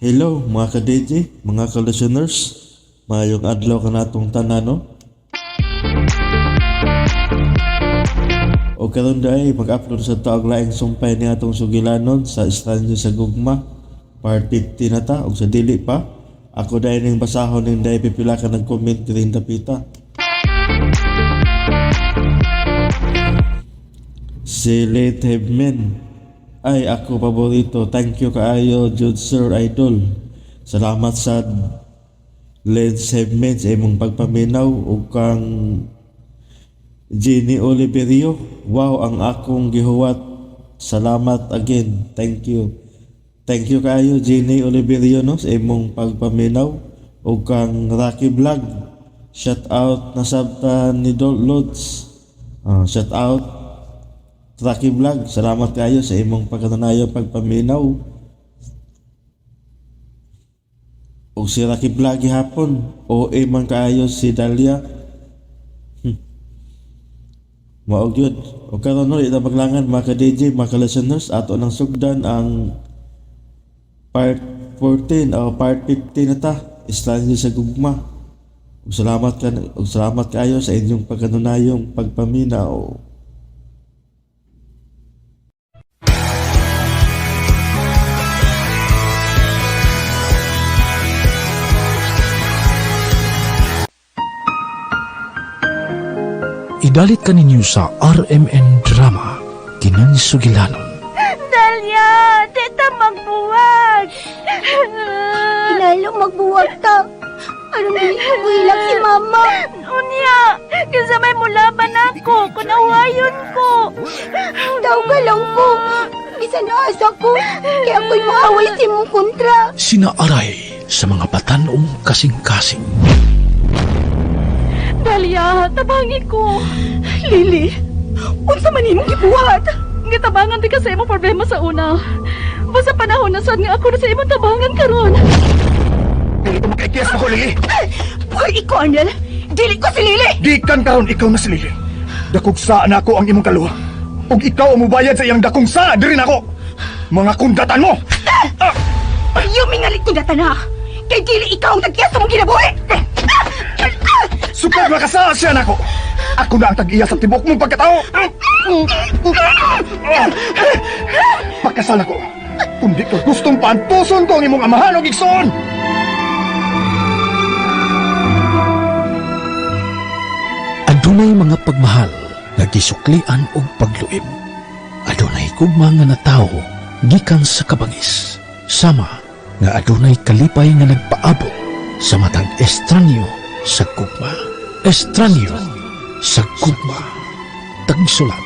Hello mga ka-DJ, mga ka-listeners. Maayong adlaw kanatong tanan, no? O karon day mag-upload sa taog laing sumpay ni atong sugilanon sa Estranyo sa Gugma part 50 na ta, og sa dili pa ako dai ning basahon ning dai pipila ka nag-comment diri dapita. Si Late Hebman, ay ako paborito. Thank you kaayo Jude Sir Idol. Salamat sa Late Hebman sa imong pagpaminaw, ug kang Jenny Oliverio, wow ang akong gihuwat. Salamat again. Thank you. Thank you kaayo Jenny Oliverio, no, sa imong pagpaminaw, ug kang Rocky Vlog. Shout out na sabta ni Dol Lods. Shout out Rocky Vlog. Salamat kaayo sa imong pagkatanayo pagpaminaw. Ug si Rocky Vlog gihapon, OA man kaayo si Dalia. Mao gyud. O karon, no, ita maglangan mga ka-DJ, mga ka-listeners, ato nang sugdan ang part 14 o part 15 na ta, Estranyo sa Gugma. Ug salamat kaayo sa inyong pagkanunayong pagpaminaw. Idalit kaninyo sa RMN Drama, Kinansugilanon. Dalia, di ta magbuwag. Lalo magbuwag ta. Aron dili ko buhilak si mama. Unya, kinsa may mulaban ako, kunawayon ko. Daw ka lang ko. Bisan asa ko, kaya ako'y maaway si mong kontra. Sinaaray sa mga batanong kasing-kasing. Dalia, tabangi ko. Lily, unsa man imong gibuhat? Gitabangan di ka sa imong problema sa una. Basta panahon na sad nga ako na sa imong tabangan karon. Dili ko makaikiyas na ko, Lily. Hoy, ikaw, Arnel! Dili ko si Lily! Gikan karon ikaw na si Lily. Dakog saa na ako ang imong kaluha. Ug ikaw ang mubayad sa iyang dakong saa diri nako. Mga kundatan mo. Ah! Ayaw mingalit kong data na! Kay dili ikaw ang tag-iya sa mong kinabuhi! Sukad makasaa siya nako. Ako na ang tag-iya sa tibok mong pagkatao. Pakasal ako. Kundi ko gustong paantuson ko ang imong amahan og igsoon. Adunay mga pagmahal nga gisuklian og pagluib. Adunay gugma nga natawo gikan sa kabangis. Sama nga adunay kalipay nga nagpaabot sa matag estranyo sa gugma. Estranyo sa gugma. Tagsulat,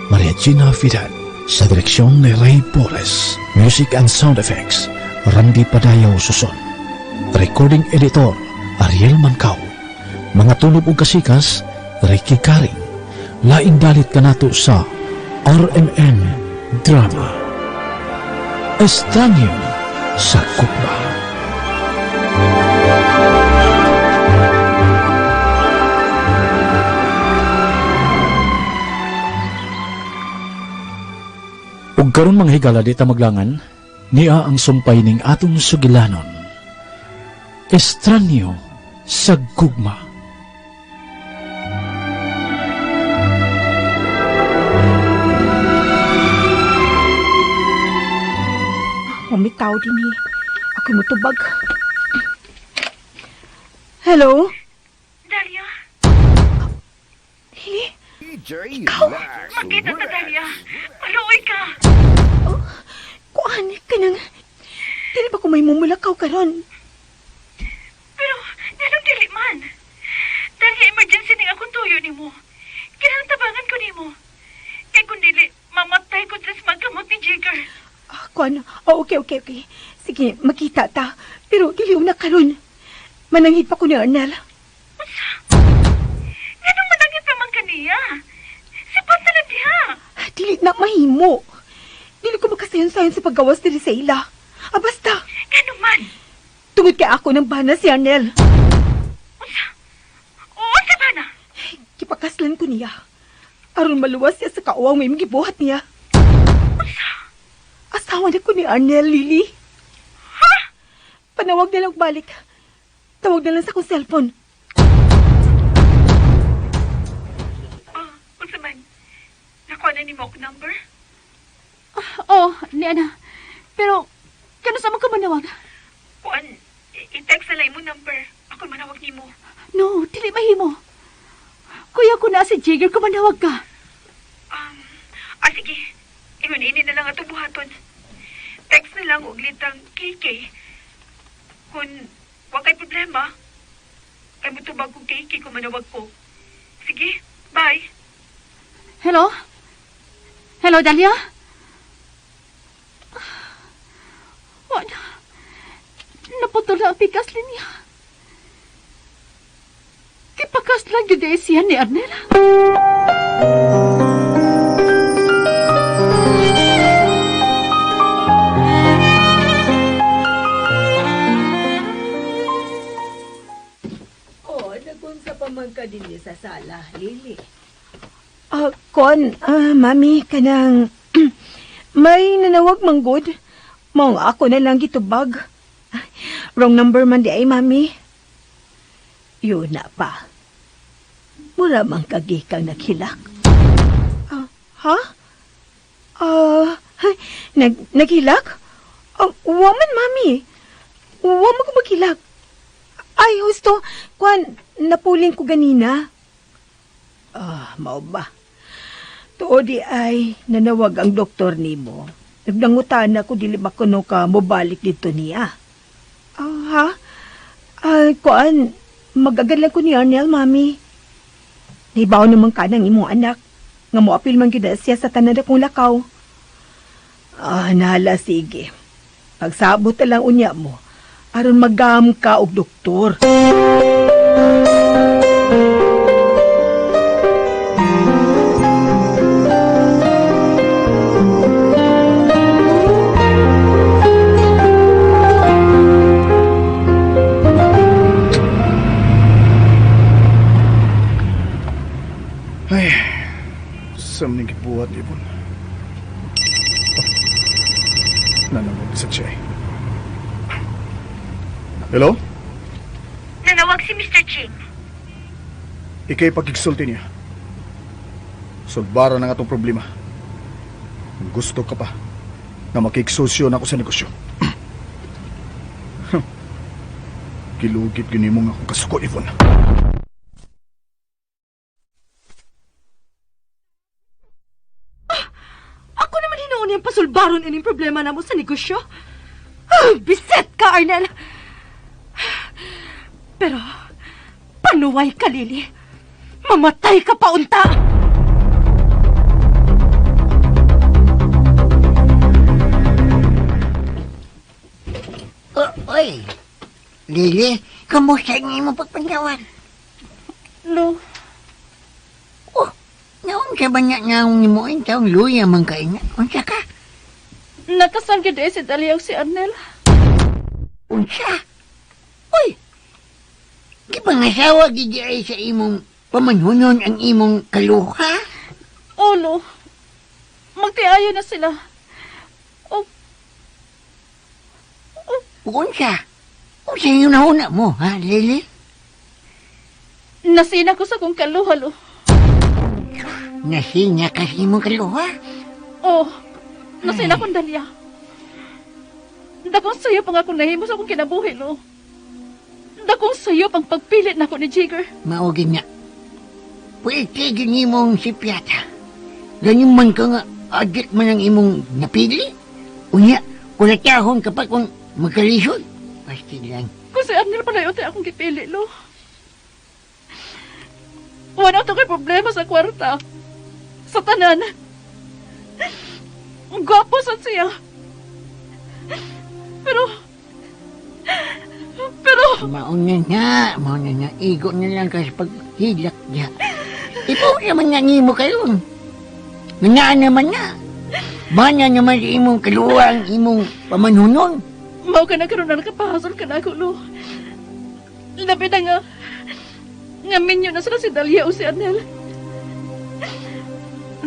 Maria Gina Vidal. Sa direksyon ni Ray Porres. Music and sound effects, Randy Padayaw Suson. Recording editor, Ariel Mancao. Mga tulob ug kasikas, Ricky Karing. Laing dalit kanato sa RMN Drama. Estranyo sa Gugma. Ug karon mga higala, di ta maglangan, niya ang sumpay ning atong sugilanon. Estranyo sa Gugma. Umitaw din eh. Ako'y mutubag. Hello? Dalia, Lily? Ikaw? Makita ta, Dalia. Maluoy ka. Kuan ka nang... Dili ba ko may mumulakaw karon? Pero, nganong dili man? Dalia, emergency ning akong tuyo nimo. Kinahanglan tabangan ko nimo. Kay kung dili, mamatay ko sa magkamot ni Jigger. Ah, kuan. Oh, okay. Sige, makita ta. Pero dili una karon. Mananghid pa ko ni Arnel. Unsa? Nganong mananghid pa man kaniya? Sipat na lang diha. Dili na mahimo. Dili ko makasayon-sayon sa paggawas diri sa ila. Ah, basta. Ngano man? Tungod kay ako ng bana si Arnel. Unsa? Unsa ba na? Gipakaslan ko niya. Aron maluwas siya sa kauwang may gibuhat niya. Unsa? Asawa na ko ni Arnel, Lily. Ha? Panawag na lang balik. Tawag na lang sa akong cellphone. Ah, unsa man? Nakuha na nimo akong number? Oh, ni Ana. Pero, kano sa man ka manawag? Kuan, i-text na lang imong number. Ako manawag nimo. No, dili mahimo. Kuya ko na si Jigger kung manawag ka. Sige. Ingon ini na lang atong buhaton. Text na lang og litang KK. Kung wa kay problema, kay mutubag kong KK kung manawag ko. Sige, bye. Hello? Hello, Dalia? Wala. Naputol na ang pikas linya. Kipakas lang yun eh siya ni Arnel. Oh, nagunsa pa man ka dinhi sa sala, Lily. Kon, mami, kanang may nanawag manggod. Mao nga ako na lang gitubag. Wrong number man di ay, mami. Yun na pa. Mura man kagikang naghilak. Ha? Naghilak? Wa man, mami. Wa man ko maghilak. Ay, husto. Kwan, napuling ko ganina. Mao ba? Tuod di ay nanawag ang doktor nimo. Nagdangutan ako dili ba kuno ka mobalik dito niya. Ha? Ay, kuan, mag-agad lang ko ni Arnel, mami. Nahibaw naman ka ng imong anak. Nga moapil man gyud na siya sa tanan akong lakaw. Nala, sige. Pagsabot na lang unya mo, aron magam ka og doktor. Ay, sa maning gibuhat, Ibon. Oh, nanawag sa siya eh. Hello? Nanawag si Mr. Ching. Ikay pagkigsulti niya. Sulbara na nga itong problema. Kung gusto ka pa na makigsosyo na ako sa negosyo. Gilugit gini mo nga akong kasuko, Yvonne. Ako naman hinuon yung pasulbaron ining problema na mo sa negosyo. Biset ka, Arnel! Pero, panuway ka, Lily. Mamatay ka pa unta! Oh, oy, Lily, kamusta ang imong pagpantawan? Lo, Oh, naon sa ba nga naong nimo ang taong luya man kay nga? Unsa ka? Nakasal gyud eh si Dalia ug si Arnel. Unsa? Uy, di ba nga sawa gid ay sa imong pamanhunon ang imong kaluha? Olo, magtiayo na sila. Oh, Unsa? Unsa yung nahuna mo, ha, Lily? Nasina ko sa kong kaluha, lo. Nasina ka sa imong kaluha? Oh, nasina kong Dalia. Dakong sayo pang akong nahimo sa akong kinabuhi, lo. Dakong sayo pang pagpilit nako ni Jigger. Maugin nga. Pwede gini mong sipyata. Ganyan man ka nga, adit man ang imong napili. Unya, kulatahon kapag kung magkalisod. Pasti lang. Kung si Arnel pala yung akong gipili, lo. Wala to kay problema sa kwarta. Sa tanan. Ang gwapo sa siya. Pero... Mauna na, mauna na. Igo na lang kasi paghilak niya. Ipo naman nga nimo kayon. Nga naman nga. Bana naman sa imong kaluwang, imong pamanhunon. Mao ka na karon na nakapahasol ka na ako, lo. Labi na nga. Nga minyo na sila si Dalia o si Arnel.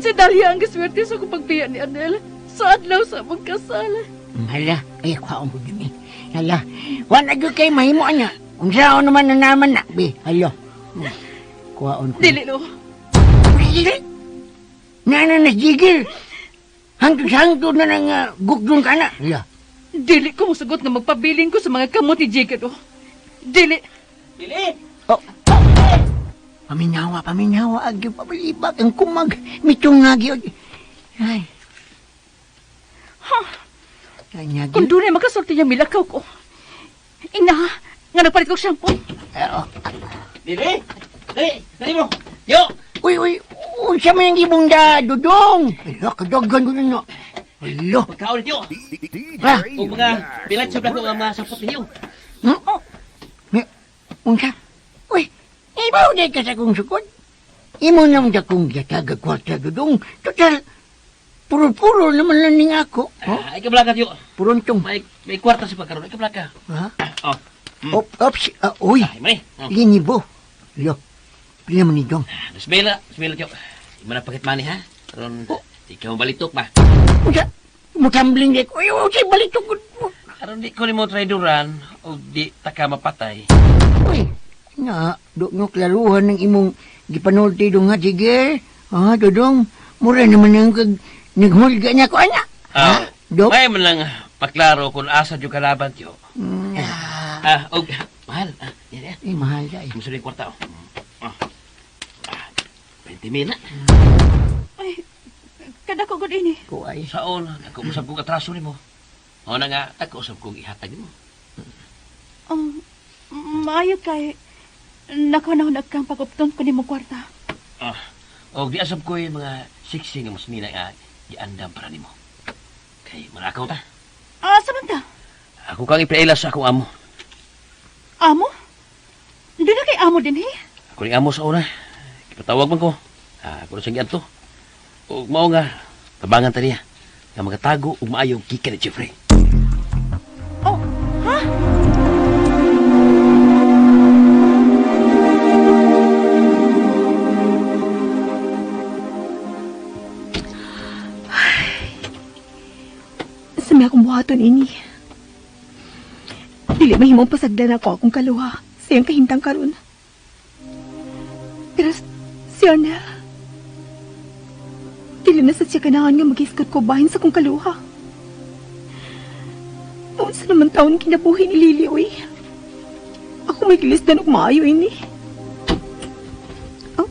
Si Dalia ang giswerte sa akong pagbiya ni Arnel. Sa adlaw sa among kasal. Hala, ay, kwaon ko dyan eh. Hala, wala gyud kay mahimo niya. Unsaon naman na naman na, be. Hala. Kwaon ko. Dili no. Dili. Nana na jigil. Hangtod-hangtod na nang gugdon ka na. Hala. Dili ko musugot nga magpabilin ko sa mga kamot ni Jigger oh. Dili. Dili. Oh. Paminawa, paminawa. Agyo, pabalibag. Ang kumag. Mitong nga gyud. Ay. Ha? Kanya Kung doon ay makasulti niya, milakaw ko. Ina, nga nagpalit ko shampoo. Oo. Dili! Dili! Dili mo! Yo! Uy, uy! Unsa man yung ibong da, Dudong? Ala, kadagan ko na. Ala. Pagkaon niyo. Ha? O mga pilat sa ko nga mga sapot ninyo. Hmm? Oh. Unsa? Uy, ibaw di ka sa kong sukod. Imo naman da kong yatagag kwarta, Dudong. Total, puro-puro naman lang ning ako. Oh? Ay, kablaka, tiyo. Purontong. May kwarta sa pagkaroon. Ay, kablaka. Ha? Oh. Op, ops. Uy. Ay, mani. Oh. Linibo. Lo. Pila man ni Dong. Bismillah. Bismillah, tiyo. Ima na pakit money, ha? Karon, oh. Ikaw balitok ba? Unsa? Mutambling di ko. Uy, unsay balitok? Karon di ko nimo traidoran o di taka mapatay. Uy, nga, do nga klaruhan ng imong gipanulti dong ha, sige. Ah, Dodong, mura naman ang kag naghulga niya ko, anak. Ah, Dok? May man lang maklaro kung asa yung kalaban, tiyo. Ah, og, mahal. Ah, yan, yan. Eh, mahal ka eh. Gusto rin kwarta, oh. Ah. Ah, 20 mil na. Ay, kada ko gud ini. Kuay. Saon, ako usab kong atraso nimo. O na nga, ako usab kong ihatag nimo. Maayo kay nakuha kang pag-upton ko nimo kwarta. Ah, og di asab ko yung mga siksi nga mas mina nga giandam para nimo. Kay manakaw ta. Ah, sa man ta? Ako kang ipaila sa akong amo. Amo? Hindi na kay amo din, he? Ako ning amo sa una. Kipatawag man ko. Ah, ako na siyang giadto. Og mao nga tabangan ta niya nga magatago og maayo gikan ni Jeffrey. Oh, ha? Sa may akong buhaton ini. Dili mahimong pasagdan ako akong kaluha sa iyang kahintang karon. Pero si Arnel, dili na sa siya ganahan nga mag-iskot ko bahin sa akong kaluha. Unsa naman taon kinabuhi ni Lily, uy. Ako may gilisdan og maayo ini. Oh,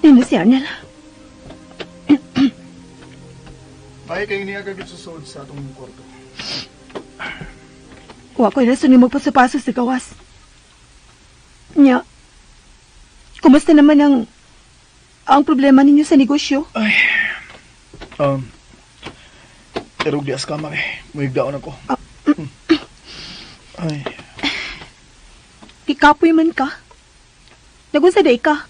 nina si Arnel. Ay, kayo niya kagit susod sa atong kwarto. Wa ko'y rason nga magpasapaso sa gawas. Nya, kumusta naman ang problema ninyo sa negosyo? Ay, erog di as kama eh. Muhigdaon ako. Ay. Kikapoy man ka. Nagunsa day ka?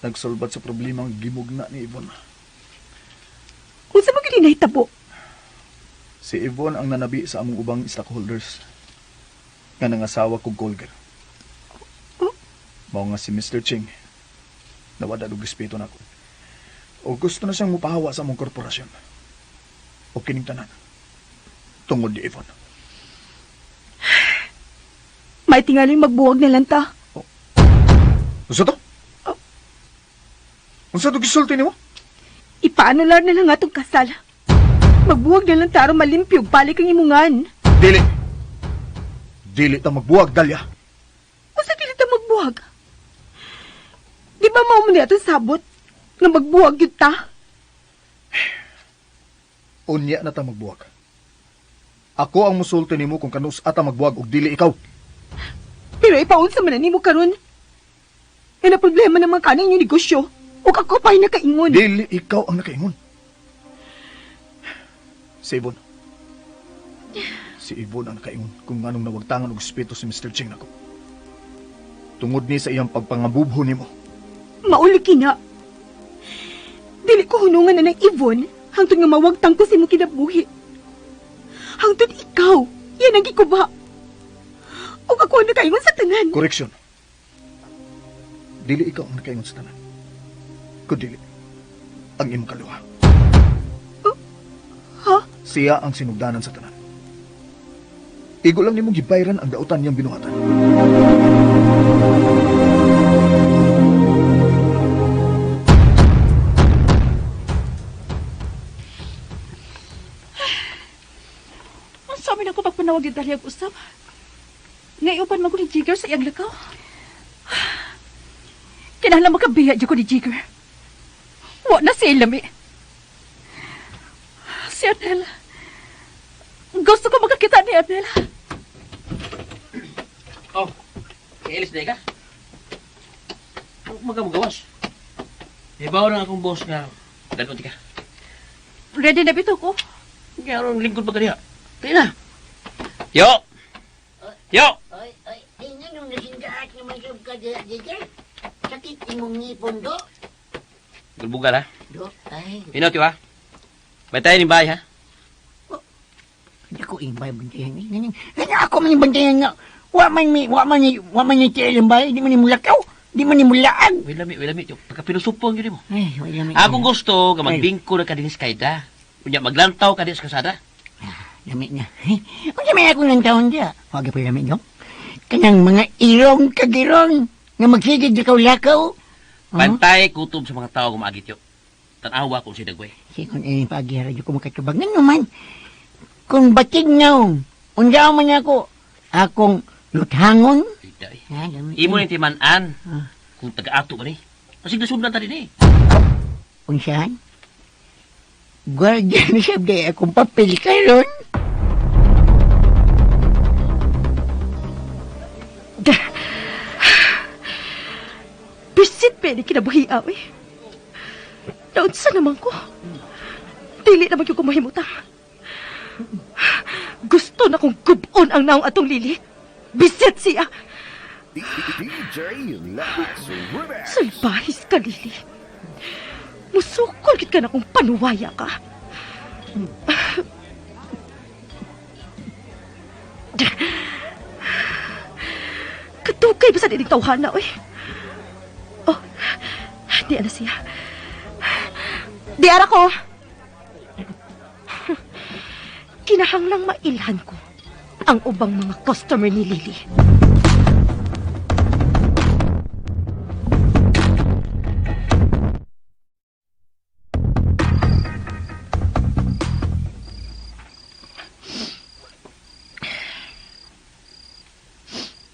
Nagsulbat sa problema ang gimugna ni Yvonne. Unsa man gyud nahitabo? Si Yvonne ang nanabi sa among ubang stockholders nga nangasawa kog call girl. Oh? Mao nga si Mr. Ching nawada og respeto nako. O gusto na siyang mupahawa sa among korporasyon. O kining tanan tungod ni Yvonne. May tingaling magbuwag na lang ta. Oh. Unsa to? Oh. Unsa to gisulti nimo? Ipaano lang na lang atong kasal. Magbuwag na lang ta aron malimpyo balik ang imungan. Dili. Dili ta magbuwag, Dalia. Unsa dili ta magbuwag? Di ba mao man atong sabot nga magbuwag gyud ta? Unya na ta magbuwag. Ako ang musulti nimo kung kanus ata magbuwag og dili ikaw. Pero ipaunsa man na nimo karon. Na problema naman kaning inyong negosyo. Ug ako pa'y nakaingon. Dili ikaw ang nakaingon. Si Yvonne. Si Yvonne ang nakaingon kung nganong nawagtangan og respeto si Mr. Ching nako. Tungod ni sa iyang pagpangabubho nimo. Mauli kina. Dili ko hunungan na ng Yvonne hangtod nga mawagtang ko sa imong kinabuhi. Hangtod ikaw, yan ang gikuba. Ug ako ang nakaingon sa tanan. Correction. Dili ikaw ang nakaingon sa tanan. Kundili ang imong kaluha. Oh. Siya ang sinugdanan sa tanan. Igo lang nimong gibayran ang dautan niyang binuhatan. Ang sabi na ko pagpanawag yung dali ang usap. Ngayon man ko ni Jigger sa iyang lakaw. Kinahanglan makabiya dyan ko ni Jigger. Wa na siya lami. Si Arnel. Gusto ko makakita ni Arnel. Oh, kailis na ka? Magamugawas. Ibaw na akong boss nga. Dalon ka. Ready na bitaw ko. Kaya anong lingkod ba kaniya? Kaya na. Yo! Yo! Ay, ay, ay, nga nung nasindaat naman sa ka, Jigger. Sakit imong ngipon, do. Gulbugal, ha? Do, ay. Hinaw, tiwa. Bantayan ni bahay, ha? Hindi ko imbay bantayan. Nga ako man yung bantayan nga. Wa man ni tiel ang bahay. Di man ni mulakaw. Di man ni mulaag. Wait lami. Pagka-pinusupo ang yun mo. Ay, wait lami. Akong gusto, nga magbingko na ka din sa kaida. Unya, maglantaw ka din sa kasada. Lami na. Unsa may akong lantawon diya? Huwag pa lami, no? Kanang mga irong kagirong nga magsigig lakaw-lakaw. Pantay kutob sa mga tao gumaagit yo. Tanawa kung si Dagway. Sikon eh, pag-ihara ko makatubag. Nga naman, kung batig naong, undaw man ako, akong luthangon. Imo ni timan-an, kung taga-ato ba ni. Pasig nasundan ta din eh. Unsahan? Guardian siya di akong papel karon. Bisit pa ni kinabuhi aw eh. Naunsa naman ko. Dili naman yung kumahimutang. Gusto na kong gubon ang naong atong Lili. Bisit siya. DJ Lax Remix. Salbahis ka, Lili. Musukol kit ka na kung panuwaya ka. Katukay ba sa dinig tawhana, oy? Oh, di ana siya. Di ara ko. Kinahanglang mailhan ko ang ubang mga customer ni Lily.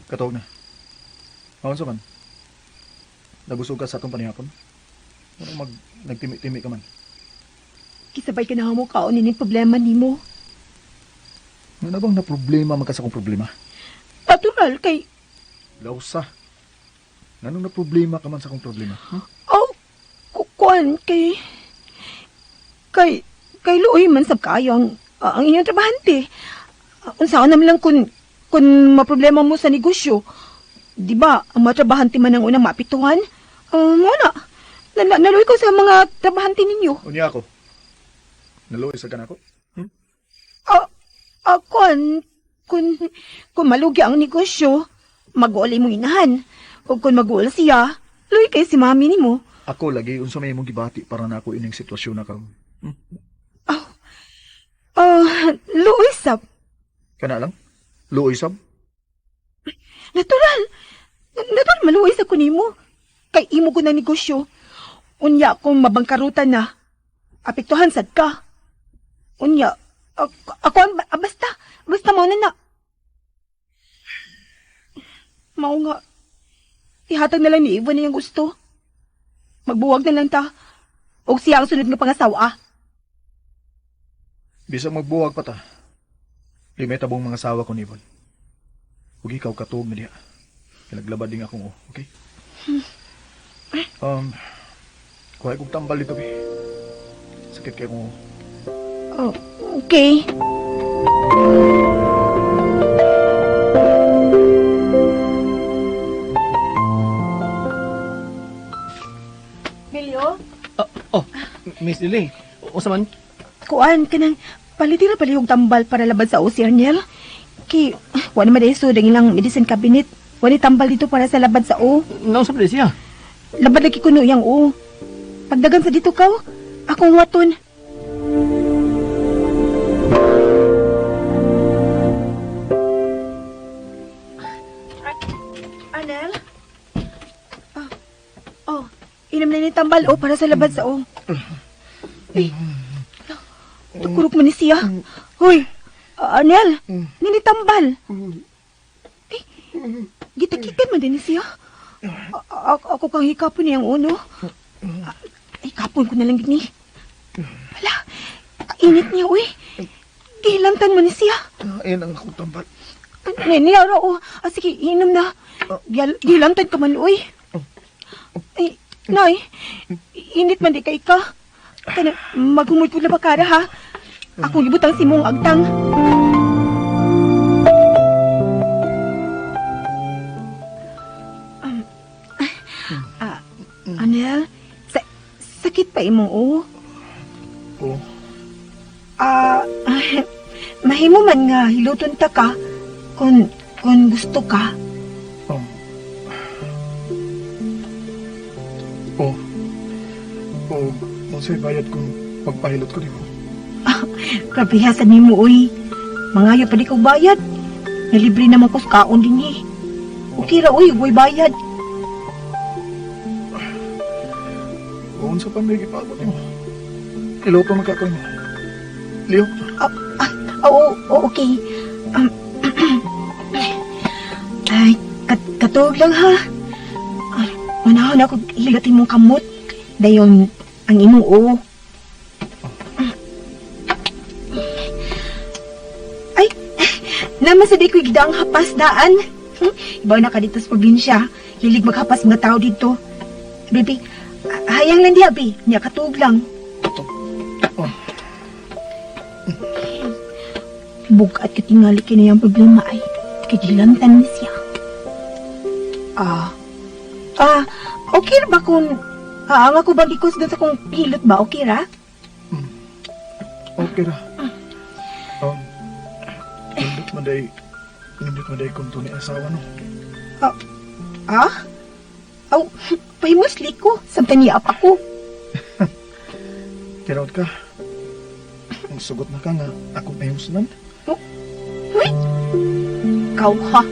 Katog na. Maunsa man. Nabusog ka sa atong panihapon? Anong nagtimi-timi ka man? Kisabay ka na mo kaon ini problema nimo. Ano bang na problema man ka sa akong problema? Natural kay... Lausa. Nanong na problema ka man sa akong problema? Huh? Oh, kuan kay... Kay luoy man sab kayo ang inyong trabahante. Unsaon naman lang kung maproblema mo sa negosyo, di ba, ang mga trabahante man ang unang maapektuhan? Muna, naluoy ko sa mga trabahante ninyo. Unya ako. Naluoy sa kanako? Kung malugi ang negosyo, mag-uol imong inahan. O kung mag-uol siya, luoy kay si mami nimo. Ako lagi, unsa may imong gibati para na ako ining sitwasyon na karon. Luoy sab. Kana lang? Luoy sab? Natural. Natural, maluoy sa kunimo. Kay imo ko na negosyo. Unya, kung mabangkarutan na, apektuhan sad ka. Unya, ako, basta mao na na. Mao nga, ihatag na lang ni Ivan na yung gusto. Magbuwag na lang ta. Og siya ang sunod nga pangasawa. Bisag magbuwag pa ta. Limit abong mga sawa ko ni Ivan. Huwag ikaw katuog na diha. Kinaglabad din akong o, okay? Kuhay kong tambal dito, be. Sakit kayo kong o. Oh, okay. Milyo? Miss Lily, unsa man? Kuan, kanang palitira pala yung tambal para labad sa OC, Arnel. Kay, wala naman dahil ang ilang medicine cabinet. Wala tambal dito para sa labad sa O. Naunsa pa siya? Labad lagi kuno yang O. Pagdagan sa dito kaw, akong waton. Ani tambal o para sa labad sa o. Ay, tukurok man ni siya. Hoy, Arnel, nini tambal. Ay, gitakikan man din ni siya. Ako kang hikapon niyang uno. Hikapon ko na lang gini. Wala, init niya, uy. Gihilantan mo ni siya. Ayan ang akong tambal. Nini, ara, oh. Sige, inom na. Gihilantan ka man, uy. Ay, Nay, init man di kay ka. Kana, maghumod ko na bakara, ha? Akong ibutang si mong agtang. Anel, sakit pa imong o? Oo. Mahimo man nga hiluton ta ka kung gusto ka. Oh. Oh. Oh, unsay bayad kung pagpahilot ko nimo? Grabe sa nimo oy. Mangayo pa di kog bayad. Nalibre naman ko sa kaon dinhi. Okay ra oy, way bayad. Unsa pa may gipaabot nimo? Hiluton man ka ko nimo. Lihok. Oo, okay. Ay, katuog lang ha. Manahon ako hilotin mong kamot. Dayon, ang imong oo. Ay, naman sa di ko'y gidaang hapas daan. Ibaw na ka dito sa probinsya. Hilig maghapas mga tao dito. Baby, hayang lang diya, be. Niya katuog lang. Bugat katingali kinayang problema ay kagilantan ni siya. Okay ra ba kung ang ako bang ikusgan sa kong hilot ba? Okay ra? Okay ra. Nindot man day kung tunay asawa no. Aw, pahimusli ko. Samtang niya pa ko. Tiraot ka. Ang sugot na ka nga akong pahimuslan. Uy! Ikaw ha?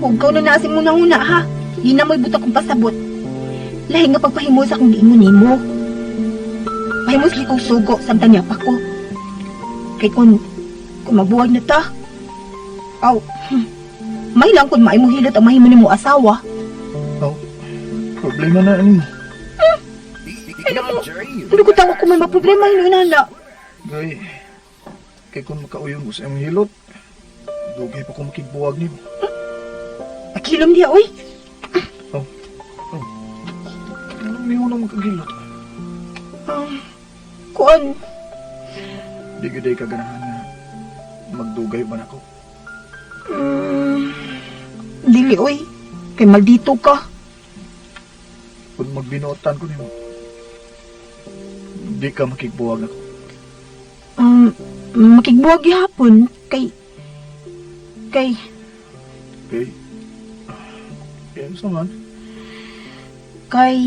Huwag ka na naasin mo na una ha. Di na mo'y buta kong pasabot. Lahi nga pagpahimos akong giingon nimo. Pahimusli kong sugo samtang niya pa ko. Kay kung magbuwag na ta. Aw, may lang kung maay mo hilot ang mahimo nimo asawa. Aw, problema na ani mo. Ano mo? Ano ko tawa ko may maproblema hinuinala. Gay, kay kung makauyon ko sa imong hilot, dugay pa ko makigbuwag nimo. Akilom diya, oy. Oh. Anong mihunong makagilot? Kuan. Di gyud ka ganahan nga magdugay ba nako? Dili, oy. Kay maldito ka. Kung magbinuotan ko nimo, di ka makigbuwag nako. Makigbuwag gihapon kay Kay sa man? Kay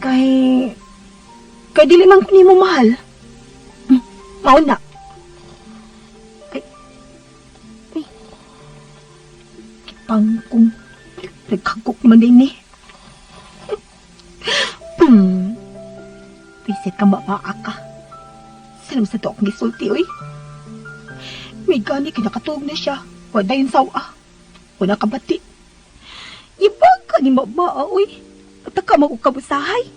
Kay dili man ko nimo mahal. Mao na. Kay pangkong nagkagok man din eh. Pisit ka mapaa ka. Sanam sa to akong gisulti, oy. May gani kinakatuog na siya. Wala yung sawa. Wala kabati. Ibang ka ni mabaa, oy. At ka magukabusahay.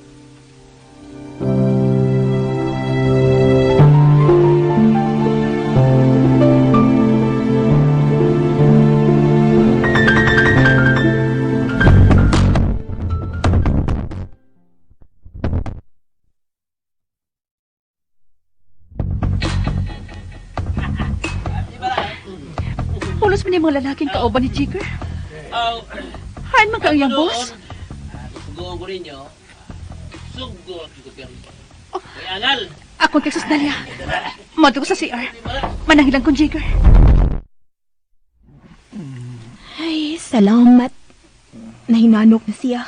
Pulos man yung mga lalaking kauban ni Jigger. Haan man ka ang iyang boss? Sugoon ko ninyo. Sugo ko pero. Angal. Akong Texas Dalia. Madto ko sa CR. Manahilang kong Jigger. Ay, salamat. Nahinanok na siya.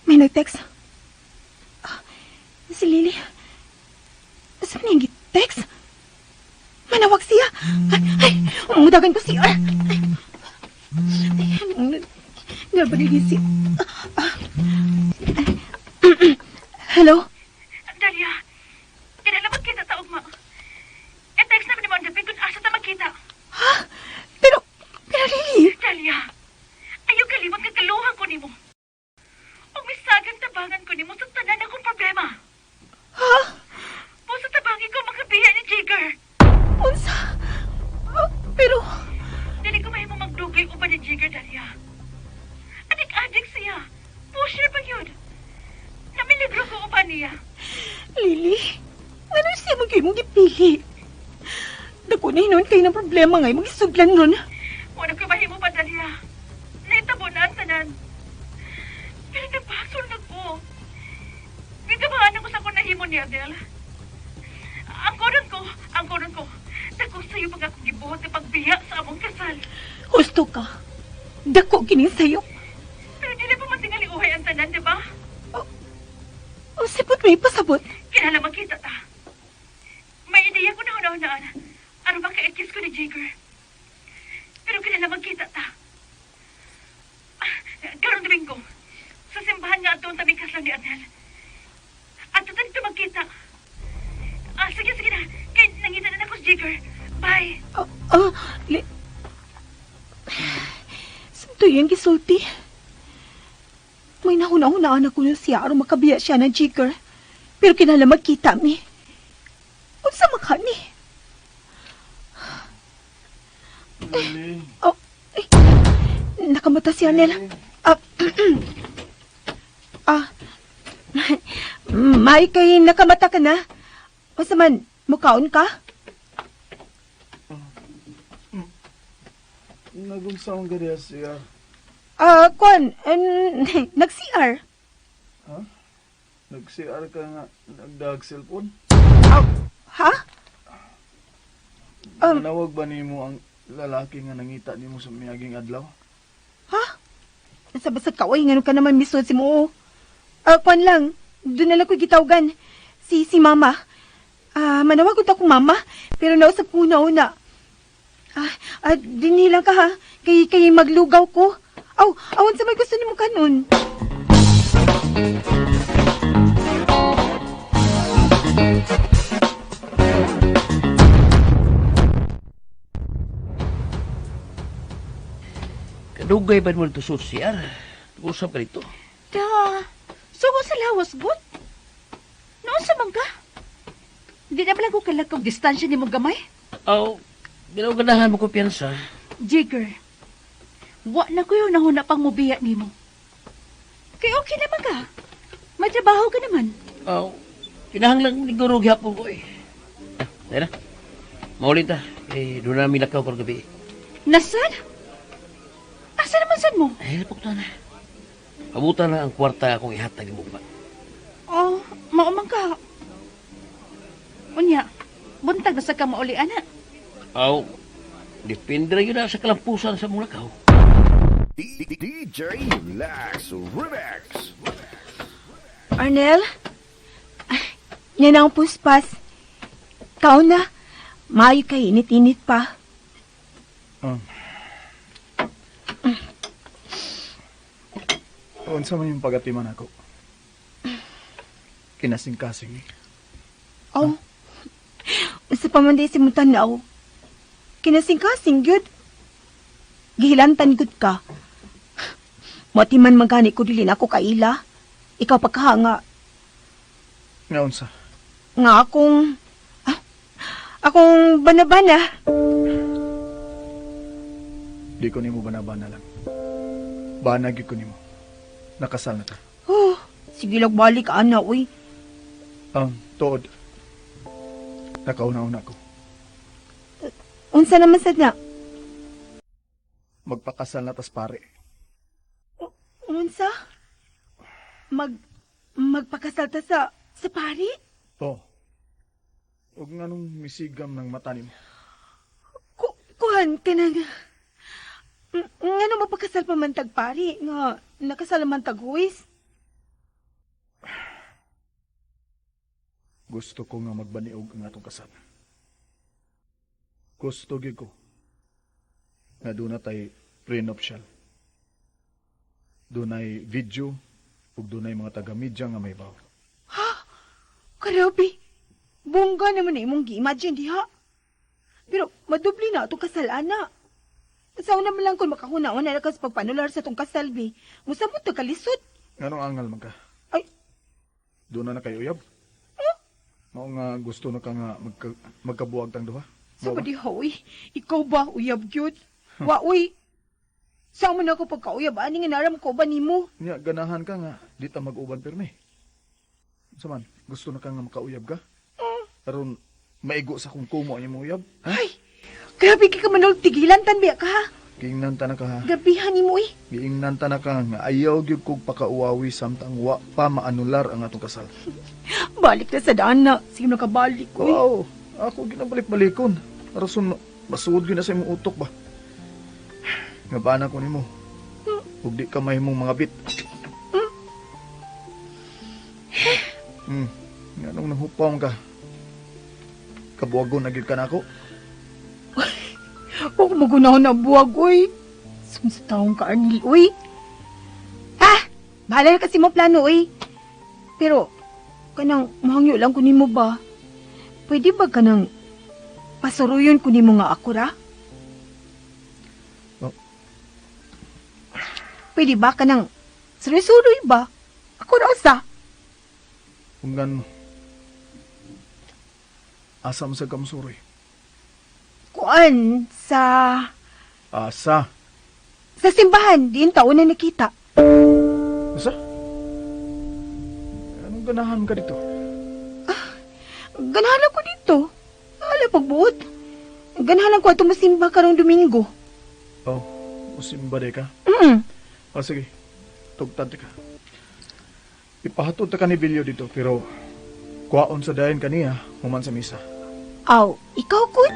May nag-text. Si Lily. Saan niya text? Manawag siya. Ay, umudagan ko siya. Ay. ba ni si... Ah, ah. Hello? Dalia, kinahanglan magkita ta ugma. E-text na nimo ang dapit kung asa ta magkita. Ha? Pero, pero Lily... Dalia, ayaw kalimot nga kaluhan ko nimo. Ug misagang tabangan ko nimo sa tanan akong problema. Ha? Busa tabangi ko makabiya ni Jigger. Unsa? Ah, pero... Dili ko mahimo magdugay uban ni Jigger, Dalia. Adik-adik siya. Pusher pa yun. Namiligro ko uban niya. Lily, ngano siya mo kayo mong gipili? Dako na hinon kayo ng problema ngay, magisuglan ron. Wala ko mahimo pa, Dalia. Naitabo na ang tanan. Pero nabasol na ko. Gitabahan ako sa akong nahimo ni Adele. Ang koron ko, ang koron ko. Dako sa'yo pag akong gibuhat na pagbiya sa among kasal. Husto ka. Dako kini sa'yo. Pero dili pa man tingali uhay ang tanan, di ba? O, sipot may pasabot. Kinahanglan magkita ta. May ideya ko na hunahunaan. Aron maka-kiss ko ni Jigger. Pero kinahanglan magkita ta. Ah, Karong Domingo, sa simbahan nga atong tabi kaslang ni Adel. At dito magkita. Ah, sige, sige na. Kay nangita na ako si Jigger. Bye. Oh, oh, li... Santo yung gisulti. May nahuna-hunaan ako nun siya aron makabiya siya ng Jigger. Pero kinahanglan magkita mi. Unsa makani? Lily. Oh, ay, nakamata si Anel. Ah, ah, may kay nakamata ka na. Unsa man, mukaon ka? Nagunsa ang gariya siya. Ah, kuan, nag-CR. Ha? Nag-CR ka nga, nagdag cellphone? Ha? Nanawag ba nimo ang lalaki nga nangita nimo sa miaging adlaw? Ha? Sa basag ka, oy, ngano ka naman misod si mo. Ah, kuan lang, doon na lang ko gitawgan. Si mama. Ah, manawag ko akong mama, pero nausap ko una-una. Ah, ah, dinhi lang ka ha, kay maglugaw ko. Aw, awan sa may gusto nimo kanon. Kadugay ba mo dito sa CR? Usap ka dito. Da, sugo sa lawas, gut. Noon sa man ka? Di na pala ko kalakaw distansya ni mo gamay. Aw, ginaganahan mo kumpiyansa. Jigger, wa na ko yung nahuna pang mubiya nimo. Kay okay naman ka. May trabaho ka naman. Aw, kinahanglan ni Guru gihapon ko eh. Ah, dahil na. Maulin ta. Eh, doon na milakaw karong gabi. Nasaan? Asa naman sad mo? Ay, lapok na. Abutan na ang kwarta akong ihatag ni Bugma. Oh, maumang ka. Unya, buntag na sa ka mauli, ana. Aw, depende ra yun na sa kalampusan sa mong lakaw. DJ Lax Remix. Arnel? Ay, yan ang puspas. Kao na. Maayo kay init-init pa. Unsa man yung pagatiman ako? Kinasing-kasing eh. Oh. Unsa pa man di si mutanaw. Kinasing-kasing gyud. Gihilantan gud ka. Motiman man gani ko dili na ako kaila. Ikaw pagkahanga. Nga unsa? Nga akong... Ah, akong banabana. Di ko nimo banabana lang. Banag ko nimo. Nakasal na ta. Oh, sige lang balik ana, uy. Tuod. Nakauna-una ko. Unsa naman sad na? Magpakasal na tas pare. Unsa? Magpakasal ta sa pari? To. Og nganong misigam ng mata nimo? Kuhan ka na nga. Ngano mapakasal pa man tag pari? Nga, nakasal man tag huwis. Gusto ko nga magbaniog ang atong kasal. Gusto gyud ko nga doon na tay prenuptial. Dunay video ug dunay mga taga-media nga may baw. Karabi. Bongga naman na imong gi-imagine diha. Pero madubli na atong kasal ana. Sa una man lang kung makahuna-una na kas pagpanular sa tong kasal bi. Musamot ta kalisod. Nganong angal man ka? Ay. Doon na na kayo uyab? Mao nga gusto na ka nga magkabuwag tang duha? Sa Mao ba? ba diha, uy? Ikaw ba, uyab gyud? Wa, uy. Sa man ako pagkauyab, ani nga naram ko ba nimo? Nya, ganahan ka nga, di ta mag-uban pirmi. Unsa man, gusto na ka nga makauyab ka? Aron, maigo sa kung kumo ang imong uyab? Ha? Ay, grabe kay ka manol, tigilan tan biya ka ha. Giingnan ta na ka ha. Grabihan nimo, uy. Giingnan ta na ka nga ayaw gyud kog pakauwawi samtang wa pa maanular ang atong kasal. Balik na sa daan na. Sige nakabalik, uy. Wow, ako ginabalik-balikon. Rason, masuod gyud na sa imong utok ba? Nga bana ko nimo. Ug di ka mahimong mga bit. Nganong nahupaw ka? Kabuwagon na gyud ka nako. Huwag mo gunahon na buwag, uy. Sum sa taong ka, Arnil, uy. Ha? Bahala na kasi mo plano, uy. Pero, kanang mahangyo lang ko nimo ba? Pwede ba kanang pasuruyon ko nimo nga ako ra? Oh. Pwede ba kanang suruy-suruy ba? Ako ra usa. Hunggan mo. Asa mo sa kamsuroy? Kuan sa Asa? Sa simbahan, diin taon na nakita. Asa? Anong ganahan ka dito? Ganahan ako dito. Ala pagbuot. Ganahan ko ato mosimba karong Domingo. Oh, musimba di ka? Mm. Oh, sige. Tugtad ka. Ipahatod ta ka ni Bilyo dito, pero kuwaon sa dayon kaniya, human sa misa. Aw, ikaw kun?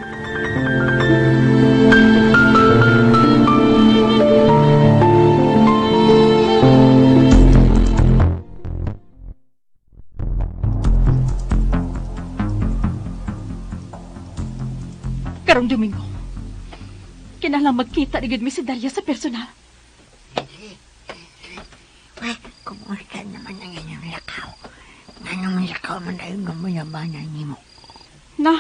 Karong Domingo, kinahanglan magkita ni gid mi si Daria sa personal. Uy, kumusta naman ang inyong lakaw? Anong lakaw man tayo ng mayabanan nimo? Na,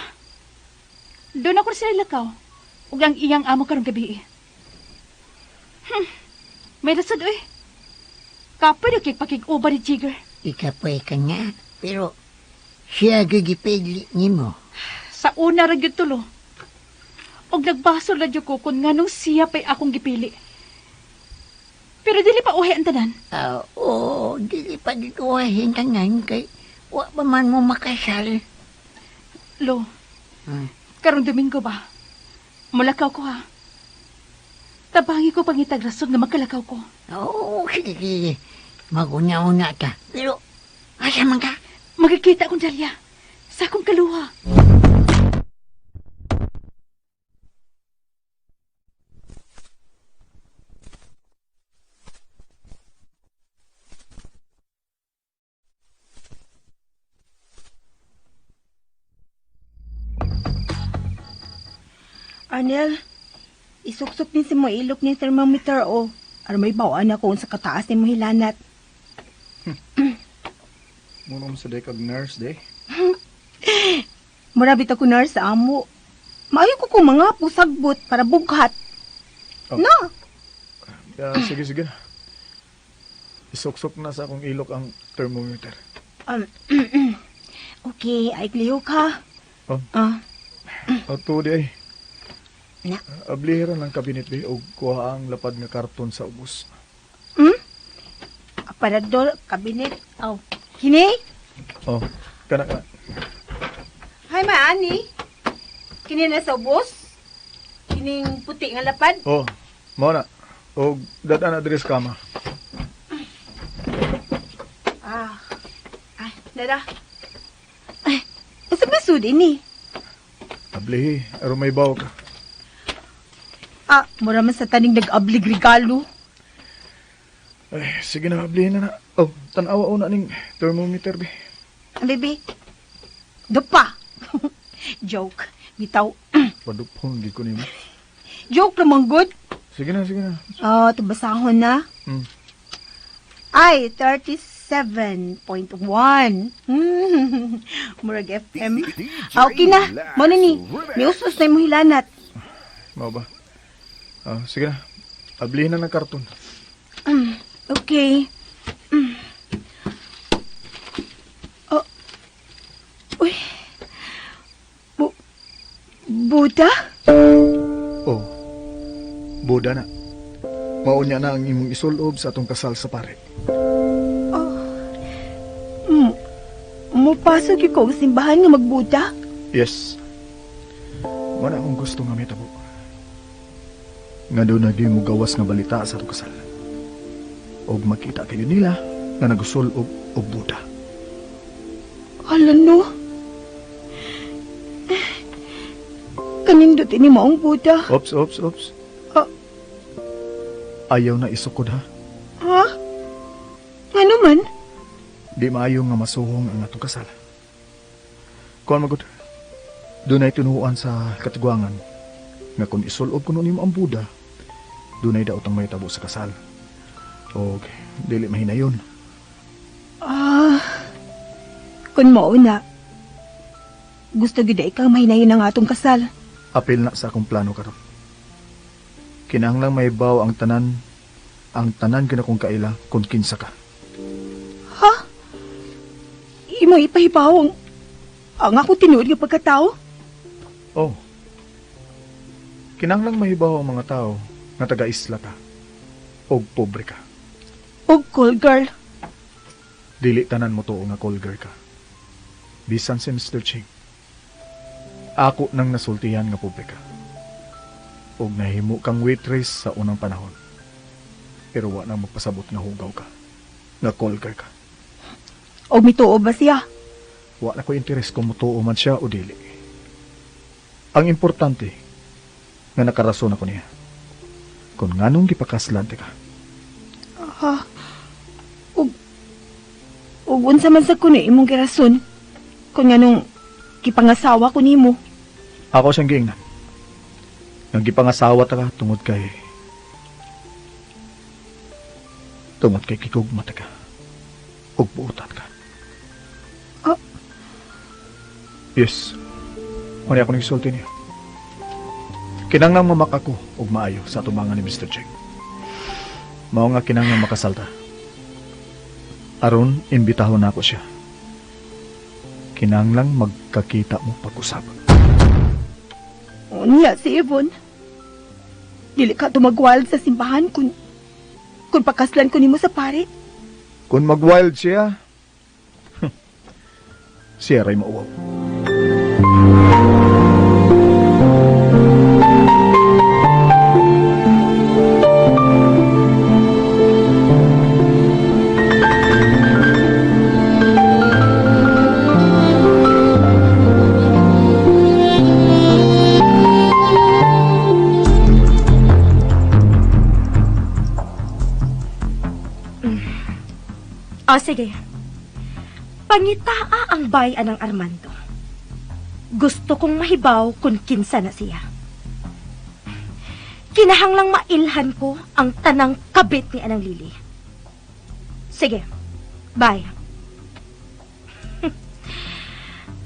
doon ako sila lakaw. Ug ang iyang amo karong gabi. May rasad, uy. Kapoy na kay pakig-uba ni Jigger. Ikapoy ka niya, pero siya gigipili nimo. Sa una ra gyud tulo. Og nagbasol na gyud ko kung nganong siya pa'y akong gipili. Pero dili pa uhi ang tanan. Oo, dili pa dito uhi ang tanan kay wa pa man mo makasal. Lo, karong Domingo ba? Mulakaw ko ha. Tabangi ko pangitag rason nga makalakaw ko. Oo, sige, sige. Maguna-una ta. Pero, asa man ka? Magkikita akong Dalia. Sa akong kaluha. Arnel, isuksok din si mo ilok ni thermometer o. Aron may bawaan ako sa kataas ni mo hilanat. Muna mo sa day kag nurse day. Murabit ako nurse sa amo. Maayo ko kung mga pusagbot para bughat. Oh. No. Sige, sige. Isuksok na sa akong ilok ang thermometer. Okay, ay klihok ha. Oh. Ah. Ato di ay. Na. Ablihiran ang kabinet di og kuha ang lapad nga karton sa ubos. Aparador, kabinet. Oh. Kini? Oh, kana kana. Hi, maani. Kini na sa ubos? Kining puti nga lapad? Oh, mao na. Og dad-an na diri sa kama. Ah. Ay, nara. Ay, asa ba sud ini? Ablihi, aron may baw ka. Ah, mura man sa taning nag-ablig regalo. Ay, sige na, ablihin na na. Oh, tan-awa una ning thermometer, be. Ang bebe. Dupa. Joke. Bitaw. Padupon, di ko nimo. Joke naman, good. Sige na, sige na. Ah, tubasahon na. Ay, 37.1. Murag FM. Ah, okay na. Mo na ni. Miusos na imong hilanat. Mao ba? Ah, sige na. Ablihin na ng karton. Okay. Oh. Uy. Buda? Oh. Buda na. Maunya na ang imong isulob sa atong kasal sa pare. Mupasok gyud ko og simbahan nga magbuda? Yes. Wala akong gusto nga mitabo. Nga doon na mo gawas nga balita sa atong kasal. Og makita kayo nila nga nagusulob og buda. Hala no. Kanindot ini mo ang Buddha. Ops, ops, ops. Ah. Ayaw na isukod ha. Ha? Ngano man? Di maayo nga masuhong ang atong kasal. Kuan magud. Dunay tinuoan sa katiguangan nga kung isulob kuno nimo ang Buddha, dunay daot ang mahitabo sa kasal. Og dili mahinayon. Ah. Kun mao na. Gusto gyud ikaw mahinayon ang atong kasal. Apil na sa akong plano karon. Kinahanglang mahibaw ang tanan gyud akong kaila kung kinsa ka. Ha? Imo ipahibaw ang akong tinuod nga pagkatao? Oh. Kinahanglang mahibaw ang mga tao nga taga-isla ka og pobre ka. Og call girl. Dili tanan mo tuo nga call girl ka. Bisan si Mr. Ching. Ako nang nasultihan nga pobre ka. Og nahimo kang waitress sa unang panahon. Pero wa nang magpasabot nga hugaw ka. Nga call girl ka. Og mituo ba siya? Wa na ko interes kung mutuo man siya o dili. Ang importante nga nakarason ako niya. Kung nganong gipakaslan ka. Ah. Og unsa man sa kuno imong girason? Kung nganong gipangasawa ko nimo? Ako siyang giingnan. Nga gipangasawa ta ka tungod kay kikugma ta ka. Ug buotan ka. Ah. Yes. Muna ako nagsulti niya. Kinanglang mamak ako og maayo sa atubangan ni Mr. Cheng. Mao nga kinanglang makasalta. Aron imbitahon nako siya. Kinanglang magkakita mo pag-usap. Unya si Yvonne. Dili ka tumagwild sa simbahan kung pakaslan ko nimo sa pare. Kung mag-wild siya, siya ray mauwaw. O sige. Pangitaa ang bayan ng Armando. Gusto kong mahibaw kung kinsa na siya. Kinahanglang mailhan ko ang tanang kabit ni Anang Lily. Sige. Bye.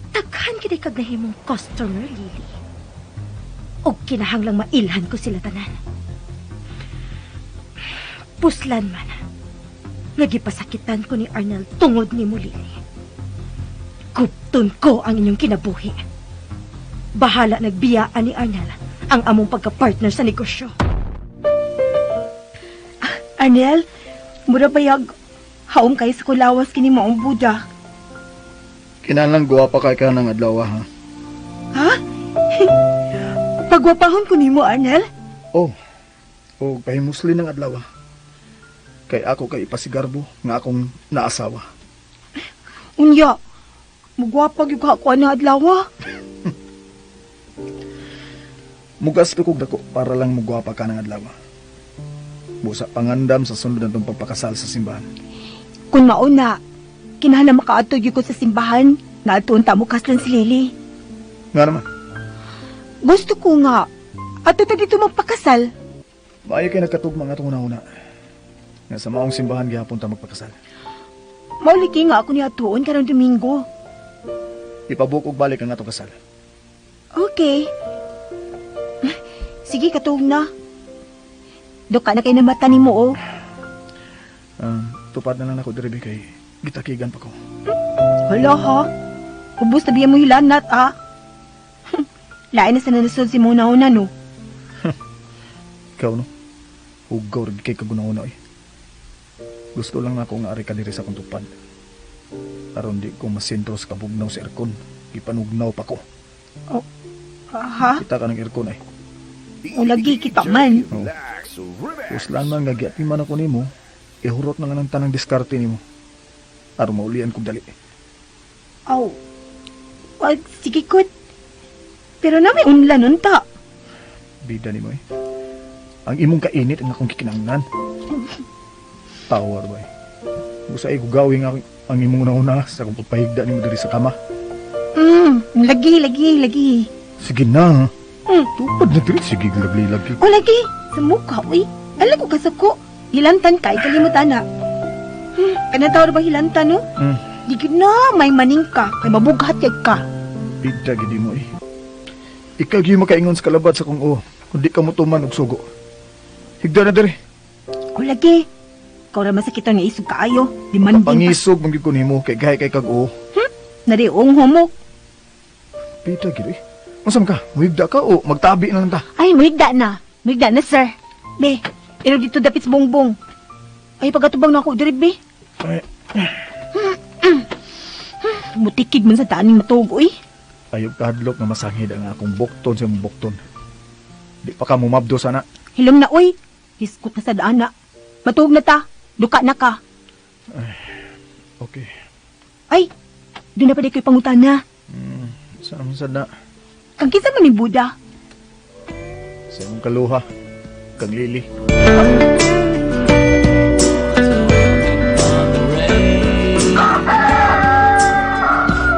Taghan kita'y kagnahimong customer, Lily. O kinahanglang mailhan ko sila tanan. Puslan man. Nagipasakitan ko ni Arnel tungod ni mo, Lily. Gupton ko ang inyong kinabuhi. Bahala nagbiyaan ni Arnel ang among pagka-partner sa negosyo. Arnel, mura bayag, haom kayo sa kulawas kini maong Buddha. Kinahanglang guwapa kay ka ng adlaw, ha? Ha? Pagwapahon ko nimo, Arnel? Oh, oh, pahimusli ng adlaw. Kay ako kay ipasigarbo nga akong naasawa. Unya, mugwapa gyud ka ako ang adlaw. Mugasto kog dako para lang mugwapa ka ng adlaw. Busa pangandam sa sunod natong pagpakasal sa simbahan. Kung mauna, kinahanglan makaadto gyud ko sa simbahan, naadtoon ta mo kaslan si Lily. Nga naman. Gusto ko nga. Ato ta dito magpakasal. Maayo kay nagkatugma nga atong una-una. Nga sa maong simbahan gihapon ta magpakasal. Mauliki nga ako niya tuon karong Domingo. Ipabook og balik ang atong kasal. Okay. Sige, katuog na. Duka na kay namata nimo oh. Tupad na lang ako diri be, kay gitakigan pa ko. Hala ha. Ubos na biya mo hilanat ah. Lain na sa nanasod si Mona una no. Ikaw no? Hugaw rin kay kagunauna eh. Gusto lang nako nga ari ka diri sa akong tupad. Aron di ko masentro sa kabugnaw sa aircon. Gipanugnaw pa ko. Oh, ha? Kita ka ng aircon ay. O lagi kita man. Oh. Uslan man nga giatiman ako nimo, ihurot na nga ng tanang diskarte nimo. Aron maulian kog dali. Aw. Wag, sige kut. Pero na may unla nun ta. Bida nimo eh. Ang imong kainit ang akong kikinangnan. Tawar ba eh. Gusto ay gugawin ang imong una-una sa akong pagpahigda nimo diri sa kama. Lagi, lagi, lagi. Sige na. Tupad na diri. Sige, lagi, lagi. O lagi, sa mukha, uy. Alam ko kasako. Hilantan ka, ikalimutan na. Kanatawar ba hilantan, no? Di gid na, may maning ka. Kay mabughat yag ka. Bida gid mo eh. Ikaw gyud makaingon sa kalabat sa kong o. Kung di ka mo tuman og sugo. Higda na diri. O lagi. Ikaw ra masakitan nga isog kaayo. Di man din pa. Pangisog man gyud ko nimo kay gahi kay kag o. Nariong homo. Bida gid eh. Unsa man ka? Muhigda ka o magtabi na lang ta? Ay, muhigda na. Muhigda na, sir. Be, pero dito dapit sa bongbong. Ay, pagatubang na ako diri, be. Ay. Mutikig man sa taaning matuog, uy. Ayaw kahadlok nga masangid ang akong bukton sa imong bukton. Di pa ka mumabdo sana. Hilom na, uy. Hiskot na sa daan na. Matuog na ta. Duka na ka. Ay, okay. Ay, doon na pa di ko'y pangutana. Saan man sad na? Kang kinsa man ni Buda? Sa imong kaluha, kang Lily.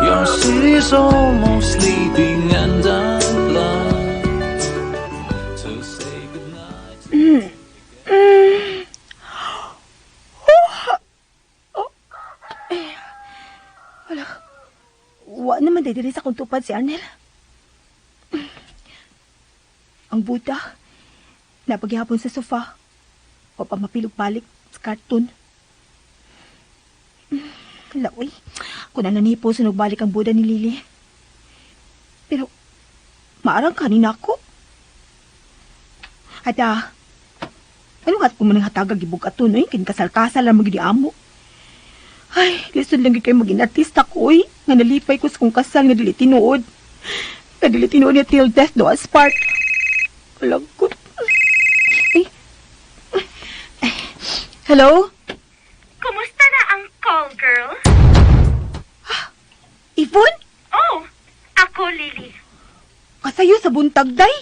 Your city's almost sleeping and I'd love to say goodnight. Oh. Eh, wala. Wa naman diri sa akong tupad si Arnel. Ang Buddha, napaghihapon sa sofa. O pa mapilog balik sa karton. Laoy, kung nananipo sunog balik ang Buddha ni Lily. Pero, maarang kanina ako. Ada, ano nga kung manang hatagag ibog ato, no? Kinkasal-kasal lang magidi amo. Ay, lisod lang gyud kay maging artista ko, oy. Nga nalipay ko sa kong kasal nga dili tinuod. Nga dili tinuod niya till death do us part. Kalangkot. Ay. Ay. Hello? Kumusta na ang call, girl? Yvonne? Oh, ako, Lily. Kasayo sa buntag, day.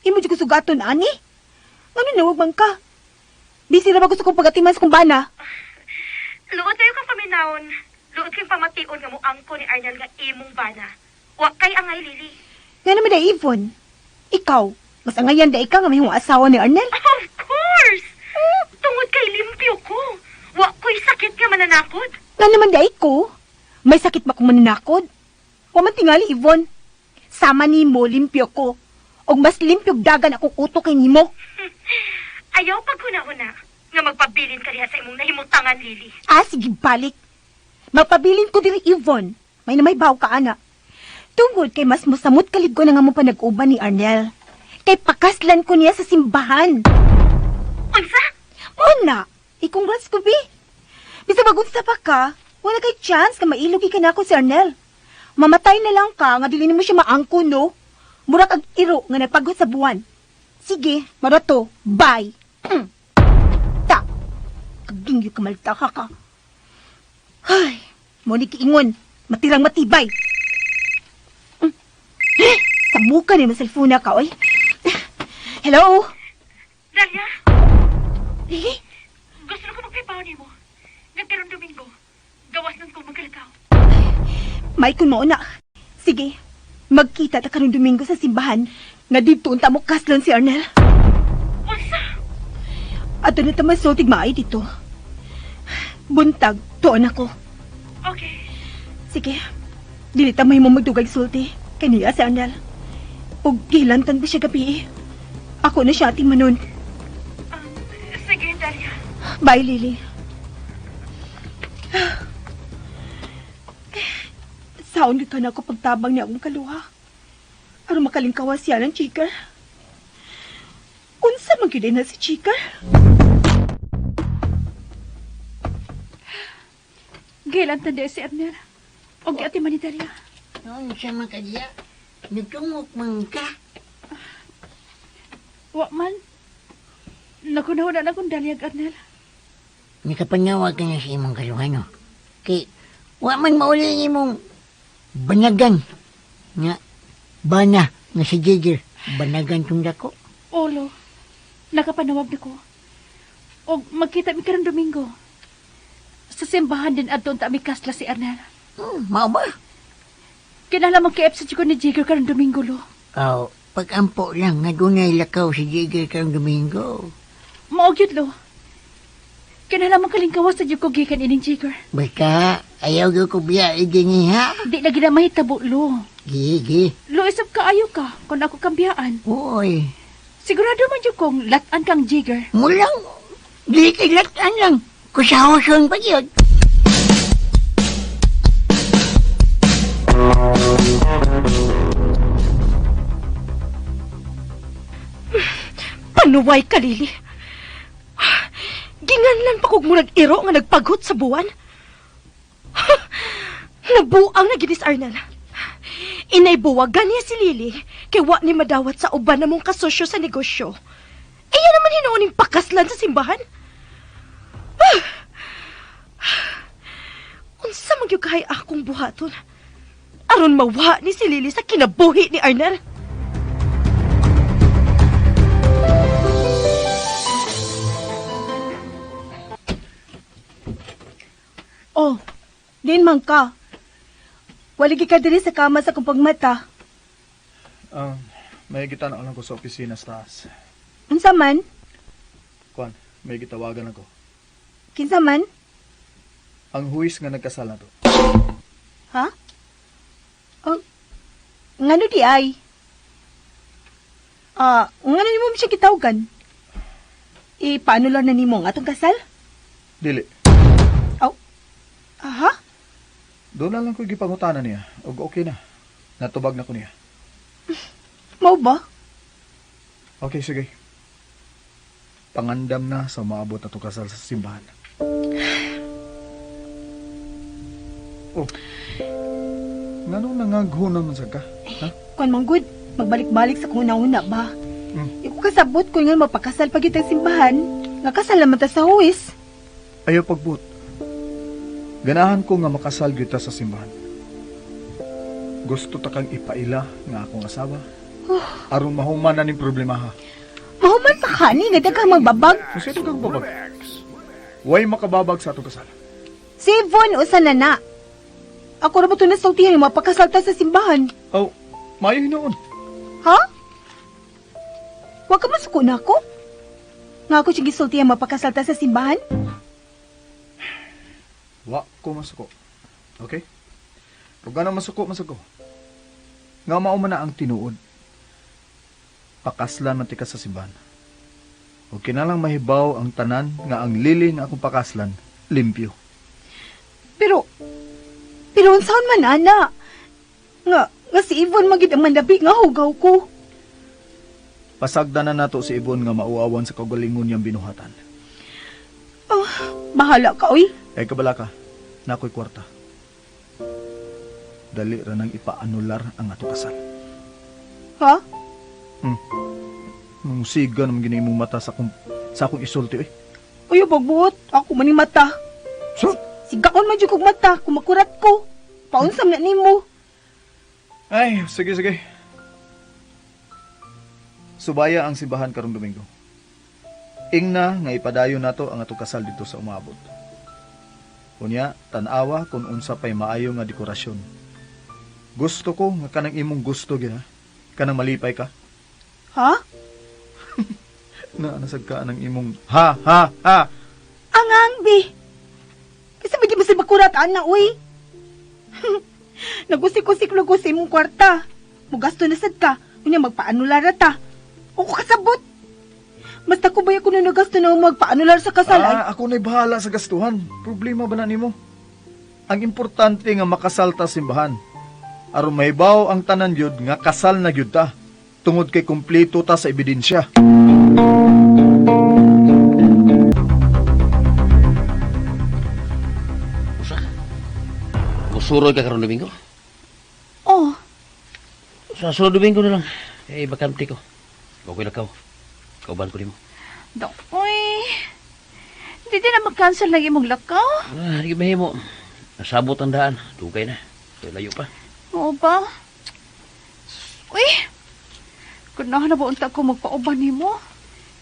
Imo di ko sugaton, ani. Ngano nawag man ka? Busy ra ba gusto kong pagatiman sa kong bana? Luot tayo kang paminawon. Luot kang pamation nga moangko ni Arnel nga imong bana. Wa kay angay, Lily. Nga naman day, Yvonne. Ikaw, mas angayan day ka nga may asawa ni Arnel. Of course! Tungod kay limpyo ko. Wa ko'y sakit nga mananakod. Nga naman day ko. May sakit ba kong mananakod? Wa man tingali, Yvonne. Sama nimo, limpyo ko. Og mas limpyo dagan akong utok kay nimo. Ayaw paghuna-huna nga magpabilin ka diha sa imong nahimutangan, Lily. Ah, sige, balik. Magpabilin ko diri, Yvonne. May na may baw ka, ana. Tungod kay mas musamot kalig ko na nga mo pa nag-uban ni Arnel. Kay pakaslan ko niya sa simbahan. Unsa? Muna, i-congrats ko, bi. Bisa magunsa pa ka, wala kay chance nga mailugi ka na ako si Arnel. Mamatay na lang ka nga dili nimo siya maangko, no? Murag ag iro nga nagpagod sa buwan. Sige, marato. Bye. Ta. Kagingyo ka malta ka ka. Ay, mo ni kiingon. Matirang matibay. Sa muka ni mo cellphone ka, oy. Hello? Dalia? Lily? Gusto ko magpipaw nimo. Nagkaroon Domingo. Gawas nun ko magkalakaw. May kun mao na. Sige, magkita ta karong Domingo sa simbahan. Nga didto unta mo kaslon si Arnel. Unsa? Ato na ta masultig maay dito. Buntag, tuon ako. Okay. Sige. Dili ta mahimo magdugay sulti. Kaniya si Arnel. Ug gihilantan pa siya gabi. Ako na siya ating manon. Sige, Dalia. Bye, Lily. Saon gyud ka na ako pagtabang niya akong kaluha. Aron makalingkawa siya ng Chiker. Unsa man gyud na si Chiker? Gilantan di si Arnel. Og giatiman ni Dalia. Unsa man ka diya? Nagtungok man ka. Wa man. Nakunahuna na akong Dalia, Arnel. Nakapanawag ka na sa imong kaluhan, no? Kay, wa man mauli ang imong banagan. Nga, bana, nga si Jigger. Banagan tong dako. Olo, nakapanawag na ko. Og magkita mi karon Domingo. Sa simbahan din adto unta mi kasla si Arnel. Mao ba? Kinahanglan mo KFC ko ni Jigger karon Domingo, lo. Aw, pag-ampo lang nga dunay lakaw si Jigger karon Domingo. Mao gyud, lo. Kinahanglan mo kalingkawas sa ko gikan ining Jigger. Basta, ayaw gyud ko biya igini ha. Di lagi na mahitabo, lo. Gi, gi. Lo, isab kaayo ka kung ako kambiyaan. Uy. Sigurado man jud kong latan kang Jigger. Mulang, di kay latan lang. Kusahoson pa gyud. Panuway ka, Lily. Ginganlan pa kog murag iro nga nagpaghot sa buwan. Nabuang na gid si Arnel. Inay buwagan niya si Lily kay wa ni madawat sa uban namong kasosyo sa negosyo. Iya naman hinuoning pakaslan sa simbahan. Unsa man gyud kahay akong buhaton aron mawa ni si Lily sa kinabuhi ni Arnel. Oh, din man ka. Waligi ka diri sa kama sa akong pagmata. May gitanaw lang ko sa opisina sa taas. Unsa man? Kuan, may gitawagan ako. Kinsa man? Ang huwis nga nagkasal na to. Ha? Oh, ngano di ay? Ngano nimo siya gitawagan? Paano lang na nimo ang atong kasal? Dili. Aw. Aha? Doon na lang ko gipangutana niya. Og okay na. Natubag na ko niya. Mao ba? Okay, sige. Pangandam na sa maabot na to kasal sa simbahan. Oh. Ngano nangaghunan man sad ka? Ha? Kuan man gud, magbalik-balik sa kuna-una ba? Iko kasabot ko nga mapakasal pag itang simbahan. Nga kasal naman ta sa huwis. Ayaw pagbuot. Ganahan ko nga makasal gyud ta sa simbahan. Gusto ta kang ipaila nga akong asawa. Oh. Aron mahuman na ning problema ha. Mahuman pa ka ni nga daghang magbabag. Kasi daghang babag. Way makababag sa atong kasal. Si Yvonne usa na na. Ako ra ba to nasultihan nga mapakasal ta sa simbahan? Oh, maayo hinuon. Ha? Wa ka masuko na ako? Nga ako siya gisultihan mapakasal ta sa simbahan? Wa ko masuko. Okay? Kung gano'ng masuko, masuko. Nga mao man na ang tinuod. Pakaslan man tika sa simbahan. O kinalang mahibaw ang tanan nga ang lili nga akong pakaslan, limpyo. Pero unsaon man, ana? Nga si Yvonne magid ang manlabi nga hugaw ko. Pasagdan na nato si Yvonne nga mauawan sa kaugalingon niyang binuhatan. Oh, bahala ka, oy. Ay, kabala ka. Nakoy kwarta. Dali ra nang ipaanular ang ato kasal. Ha? Nung siga naman gini imong mata sa akong isulti, oy. Uy, bagbuot. Ako maning mata. So? Sigaon man jud kog mata, kumakurat ko. Paunsam na nimo. Ay, sige, sige. Subaya ang simbahan karong Domingo. Ingna nga ipadayon nato ang atong kasal dito sa umaabot. Unya, tan-awa kung unsa pay maayo nga dekorasyon. Gusto ko nga kanang imong gusto gyud ha. Kanang malipay ka. Ha? Na nasag ka ng imong ha ha ha. Angang bi. Magkurat ana, uy. Nagusik-usik lang ko sa imong kwarta. Mugasto na sad ka. Unya magpaanular na ta. O ko kasabot. Basta ko ba ako na nagasto na magpaanular sa kasal ay. Ah, ako na'y bahala sa gastuhan. Problema ba na nimo? Ang importante nga makasal ta simbahan. Aron mahibaw ang tanan gyud nga kasal na gyud ta. Tungod kay kumpleto ta sa ebidensya. Usa. Musuroy ka karon Domingo? Oh, Sa sunod Domingo na lang. Eh, bakante ko. Okay lakaw. Kauban ko nimo. Uy. Di din na mag-cancel lang imong lakaw. Ah, di mahimo. Nasabot ang daan. Dugay na. Kaya layo pa. Oo ba? Uy! Kunahan na ba unta ko magpauban nimo?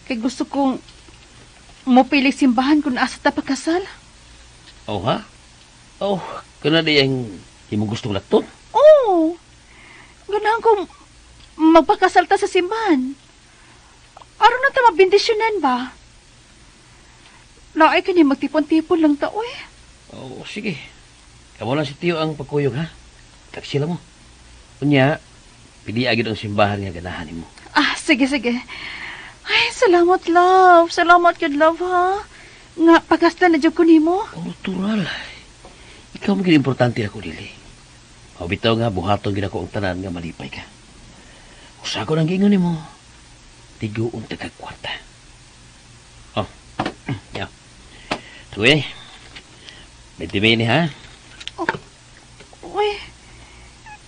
Kay gusto kong mopili simbahan kung asa ta pakasal. Oh, ha? Oh, kana di ang imong gustong lakton? Oo. Ganahan ko magpakasal ta sa simbahan. Aron na ta mabendisyonan ba? Laay kani magtipon-tipon lang ta, uy. Oh, sige. Kamo lang si Tio ang pagkuyog, ha? Taksila mo. Unya, pili agad ang simbahan nga ganahan nimo. Ah, sige, sige. Ay, salamat, love. Salamat, good love, ha? Nga, pagkasla na jud ko nimo. Oh, natural. Ikaw mo importante ako, dili. O bitaw nga, buhaton gid ako ang tanan nga malipay ka. Usa ko nang giingon nimo. Tiguon ta kag kwarta. Oh, ya. Tuwi. 20 mil ha? Uy,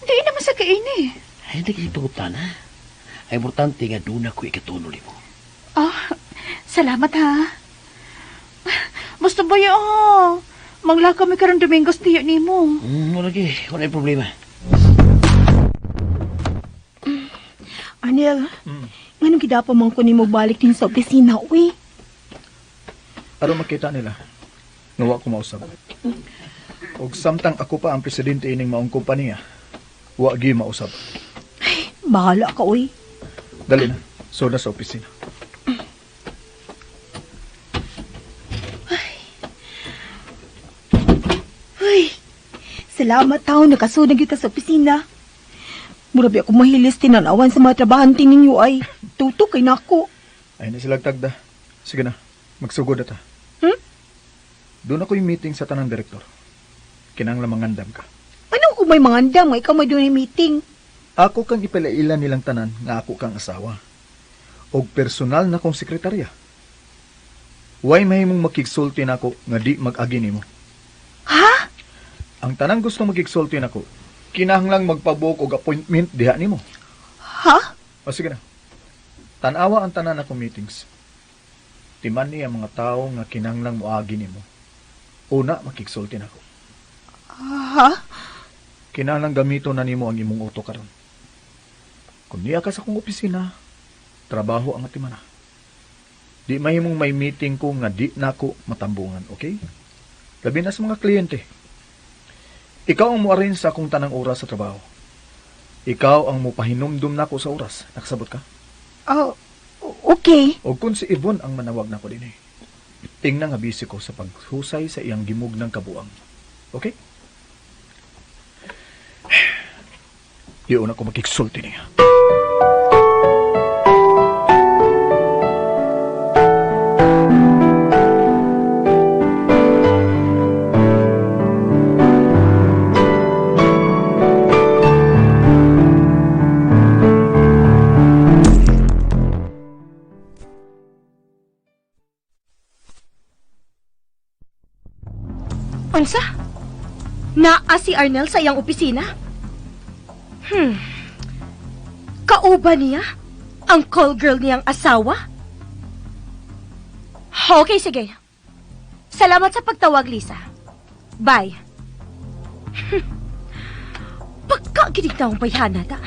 di naman sa kaini. Ay, hindi kayo pagutan, ha? Ang importante nga doon ako ikatunol mo. Ah, salamat ha. Basta ba yun, oh. Manglakaw mi karon Domingos tiyo nimo. Wala gi, wala yung problema. Arnel, nganong gidapa man ko nimo balik din sa opisina, uy? Aron makita nila nga wa ko mausab. Og samtang ako pa ang presidente ining maong kompanya, wa gi mausab. Bahala ka, uy. Dali na, soda sa opisina. Ay, salamat tao, nakasunod kita sa opisina. Mura ba ako mahilis tinanawan sa mga trabahante ninyo ay. Tutok kay nako. Ay na sila tagda. Sige na, magsugod na ta. Hmm? Doon ako yung meeting sa tanang direktor. Kinanglan mangandam ka. Ano kung may mangandam nga ikaw may doon meeting? Ako kang ipalailan nilang tanan nga ako kang asawa. Og personal na kong sekretarya. Way mahimong makigsulti nako nga di mag-agi nimo. Ha? Ang tanang gusto makigsulti nako, kinahanglang magpabook og appointment diha nimo. Ha? O sige na. Tan-awa ang tanan akong meetings. Timan ni ang mga tao nga kinahanglang moagi nimo. Una, makigsulti nako. Ha? Kinahanglang gamito na nimo ang imong utok karon. Kung niya ka sa akong opisina, trabaho ang atimana. Di mahimong may meeting ko nga di nako matambungan, okay? Labi na sa mga kliyente. Ikaw ang mo-arrange sa akong tanang oras sa trabaho. Ikaw ang mopahinumdum nako sa oras. Nakasabot ka? Oh, okay. O kung si Yvonne ang manawag nako din eh. Tingnan nga busy ko sa paghusay sa iyang gimug ng kabuang. Okay? Di una ko makiksulti niya. Unsa? Naa si Arnel sa iyang opisina? Kauba niya? Ang call girl niyang asawa? Okay, sige. Salamat sa pagtawag, Lisa. Bye. Pagka gidig taong bayhana ta.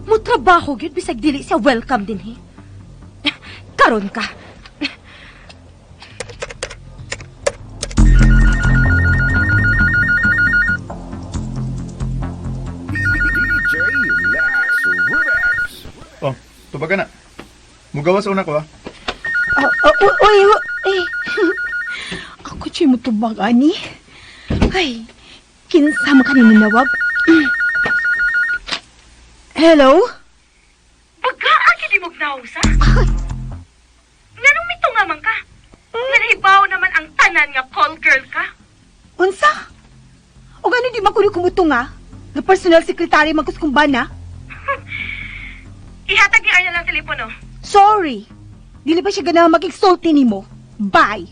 Mutrabaho gyud bisag dili siya welcome din he. Karon ka. DJ Lax Remix. Oh, tubaga na. Mugawas una ko ha. Uy, uy, eh. Ako siya mo tubag, ani. Ay, kinsa man kaninawag? Hello? Bagaan gid mo gnawsa. Nganong mitunga man ka? Nga nahibaw naman ang tanan nga call girl ka. Unsa? O gano di man kuno kumutunga? Nga personal secretary man kus kumbana? Ihatag ni Arnel ang telepono. Sorry. Dili ba siya ganahan mag-exulti nimo? Bye.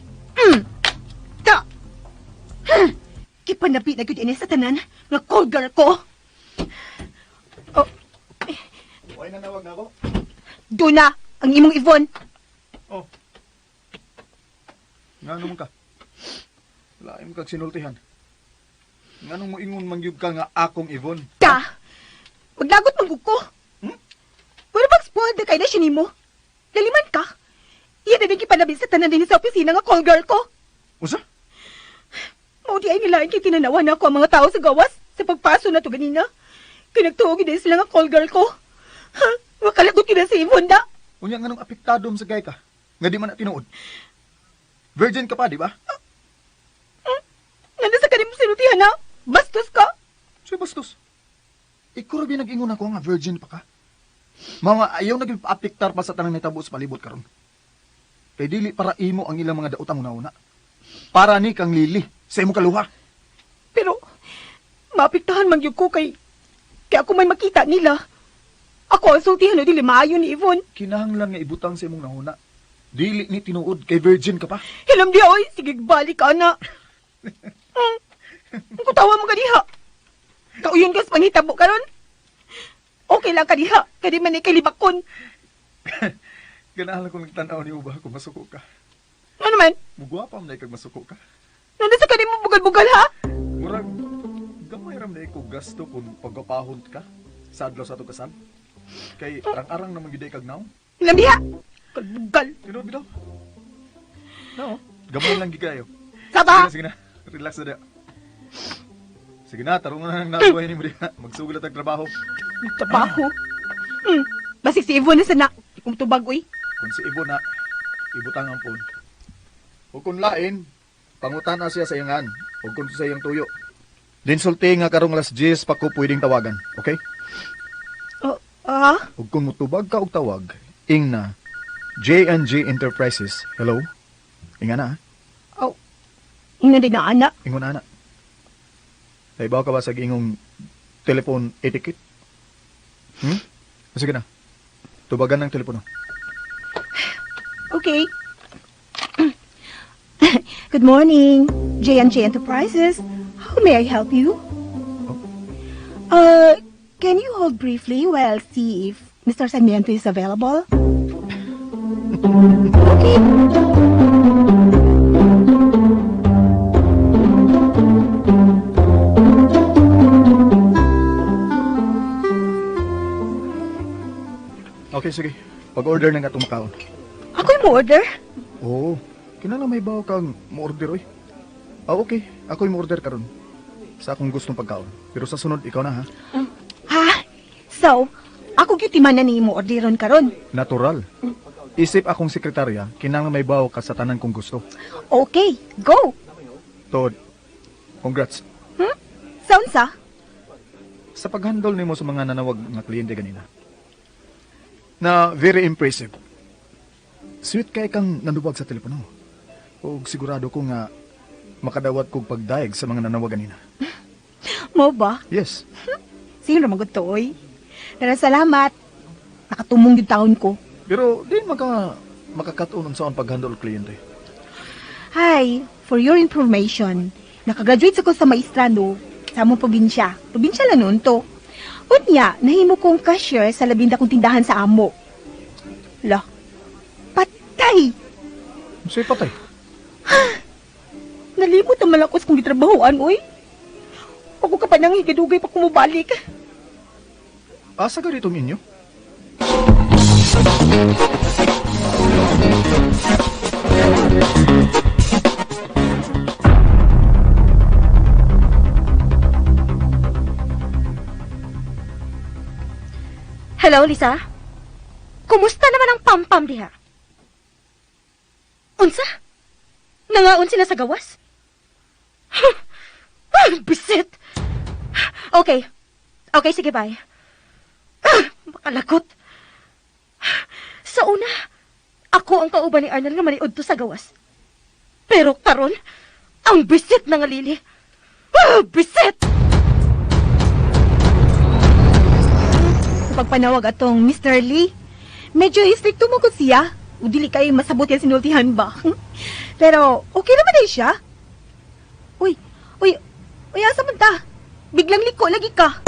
Ta. Kipanabi na gyud ini sa tanan nga call girl ko. Oh, Why nanawag na ako? Duna, ang imong Yvonne. Oh. Ngano man ka? Lain mo kag sinultihan. Nganong mo ingon man gyud ka nga akong Yvonne? Ta. Maglagot man gud ko. Pero pag spoiled na kay na siya nimo. Laliman ka. Iya na din kipanabi sa tanan din sa opisina nga call girl ko. Usa? Mao di ay nilain kay tinanawan ako ang mga tao sa gawas sa pagpaso na to ganina. Kay nagtuo gid sila nga call girl ko. Ha? Makalagot gid si Yvonne da. Unya nganong apektado mo sa gay ka? Nga di man na tinuod. Virgin ka pa, di ba? Nanda sa kanimo sinutihan na? Bastos ka? Siya bastos. Ikaw ra nag-ingon ako nga virgin pa ka. Mga ayaw nag-apektar pa sa tanang nitabo sa palibot karon. Kay dili para imo ang ilang mga daotang una-una. Para ni kang Lily sa imong kaluha. Pero maapektahan man gyud ko kay ako may makita nila. Ako ang sultihan o dili maayo ni Yvonne. Kinahanglan nga ibutang sa imong nahuna. Dili ni tinuod kay virgin ka pa. Hilam di oy, sige balik ka na. Kutawa mo kaniha. Kauyon kas panghitabo karon. Okay lang kaniha, kadi man ikay libakon. Ganahan ko nagtan-aw ni uba kung masuko ka. Ano man? Mugwapa man kag masuko ka. Nanda sa kanimo bugal-bugal ha? Murag gamay ra man ko gasto kung pagpapahon ka sa adlaw sa atong kasal. Kay arang-arang naman gyud kag naw. Hilam diha. Kalbugal. Tinuod bitaw. No, gamay lang gid kayo. Saba. Sige na, sige na. Relax na diha. Sige na, tarong na nang nabuhay nimo diha. Magsugod na tag trabaho. Trabaho. Basig si Yvonne na sana. Di ko mutubag oy. Kung si Yvonne na, ibutang ang phone. O kung lain, pangutan na siya sa iyangan. O kung sa iyang tuyo. Dinsulti nga karong alas 10 pa ko pwedeng tawagan. Okay? Oh, ah? O kung mutubag ka og tawag, ing na J&J Enterprises. Hello? Inga na, ha? Oh, ing na din na, anak. Ingon na, anak. Naibaw ka ba sa ingong telephone etiquette? Sige na. Tubagan ng telepono. Okay. Good morning, J&J Enterprises. How may I help you? Oh. Can you hold briefly while I see if Mr. Sarmiento is available? Okay. Okay, sige. Pag-order na nga itong makaon. Ako'y mo-order? Oo. Kinala may bawo kang mo-order, oy. Ah, okay. Ako'y mo-order karon. Sa akong gustong pagkaon. Pero sa sunod, ikaw na, ha? Ha? So, ako gyud timanan ni mo orderon karon. Natural. Isip akong sekretarya, kinahanglan may bawo ka sa tanan kong gusto. Okay, go! Tod, congrats. Sounds, ha? Sa pag-handle nimo sa mga nanawag nga kliyente ganina. Na very impressive. Sweet kay kang nanuwag sa telepono. Og sigurado ko nga makadawat kog pagdayeg sa mga nanawag ganina. Mo ba? Yes. Sino naman gud to, oy? Pero salamat. Nakatumong yung taon ko. Pero di makakatuon sa ang pag-handle kliyente. Hi, for your information, nakagraduate ako sa maestrano sa among probinsya. Probinsya lang noon to. Unya, nahimo kong cashier sa labinda kong tindahan sa amo. La, patay! Sa'yo patay? Nalimot ang malakos kong gitrabahoan, oy. Ako ka pa nang higadugay pa kumubalik. Asa ka dito ninyo? Hello, Lisa? Kumusta naman ang pampam diha? Unsa? Nangaon sila sa gawas? Huh! Ah, bisit! Okay. Okay, sige, bye. Ah, makalagot. Sa una, ako ang kauban ni Arnel nga maniud to sa gawas. Pero karon, ang bisit na nga Lily. Ah, bisit! Sa pagpanawag atong Mr. Lee, medyo istrikto mo ko siya. O dili kayo masabot yan sinultihan ba? Pero okay naman din siya. Uy, uy, uy, asa man ta? Biglang liko lagi ka.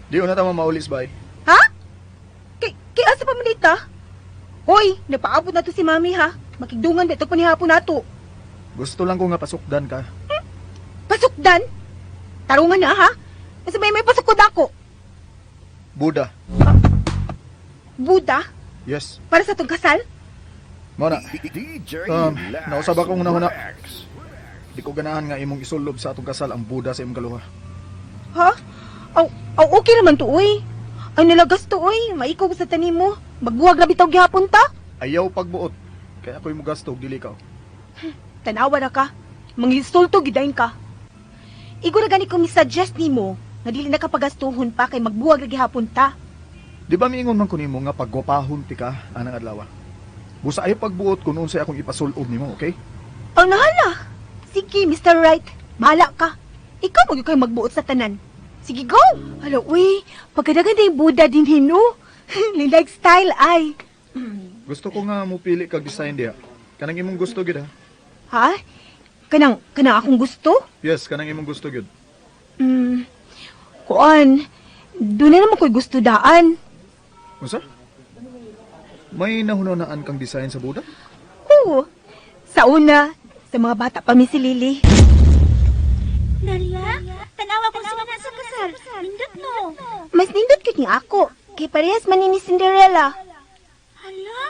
Di na tama maulis, bay. Ha? Kay asa pa man ta? Hoy, napaabot na to si Mami ha. Makigdungan dito pa ni hapon nato. Gusto lang ko nga pasukdan ka. Pasukdan? Tarungan na ha? Kasi may pasukod ako. Buda. Buda? Yes. Para sa itong kasal? Mao na. DJ Nausab Last akong una-una. Rex. Di ko ganahan nga imong isulob sa atong kasal ang Buda sa imong kaluha. Ha? Aw, aw okay naman to, uy. Ay nalagas to, uy. Maikaw sa tanim mo. Magbuwag na bitaw gihapon ta. Ayaw pagbuot. Kaya ako'y mugasto og dili ka. Tanawa na ka. Mangisulto gidayon ka. Igo na gani ko misuggest nimo nga dili na ka pagastuhon pa kay magbuwag na gihapon ta. Di ba miingon man ko nimo nga paggwapahon ti ka anang adlaw? Busa ayaw pagbuot kung unsay akong ipasulob nimo, okay? Aw nahala. Sige, Mr. Right. Bahala ka. Ikaw magyud kay magbuot sa tanan. Sige, go! Hala, uy. Pagkadagan yung Buddha din hino. Like style ay. Gusto ko nga mupili kag design diha. Kanang imong gusto gyud ha. Ha? Kanang akong gusto? Yes, kanang imong gusto gyud. Kuan, doon na naman ko'y gusto daan. Unsa? May nahunahunaan kang design sa Buddha? Oo. Sa una, sa mga bata pa mi si Lily. Dalia, tanawa kong sumana sa kasal. Nindot no. Mas nindot kit nga ako. Kay parehas man ni Cinderella. Hala,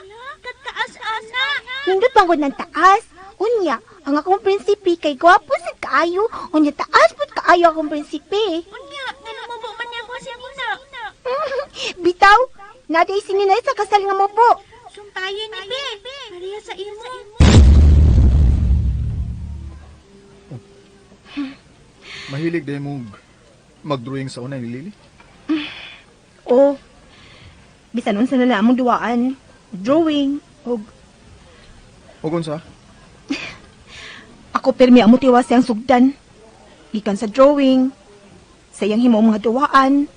kataas ana. Nindot bangod ng taas. Unya, ang akong prinsipe kay gwapo sad kaayo. Unya, taas pud kaayo akong prinsipe. Unya, nalumubo man niya ko siya una. Bitaw, naday sininay sa kasal nga mobo. Sumpayin ni Be. Pareha sa imo. Mahilig din mo mag-drawing sa una ni Lily? Oo. Bisan unsa na lang among duwaan. Drawing, og Og unsa? Ako pirmi ang motiwa siyang sugdan. Gikan sa drawing, sa iyang himo mga duwaan,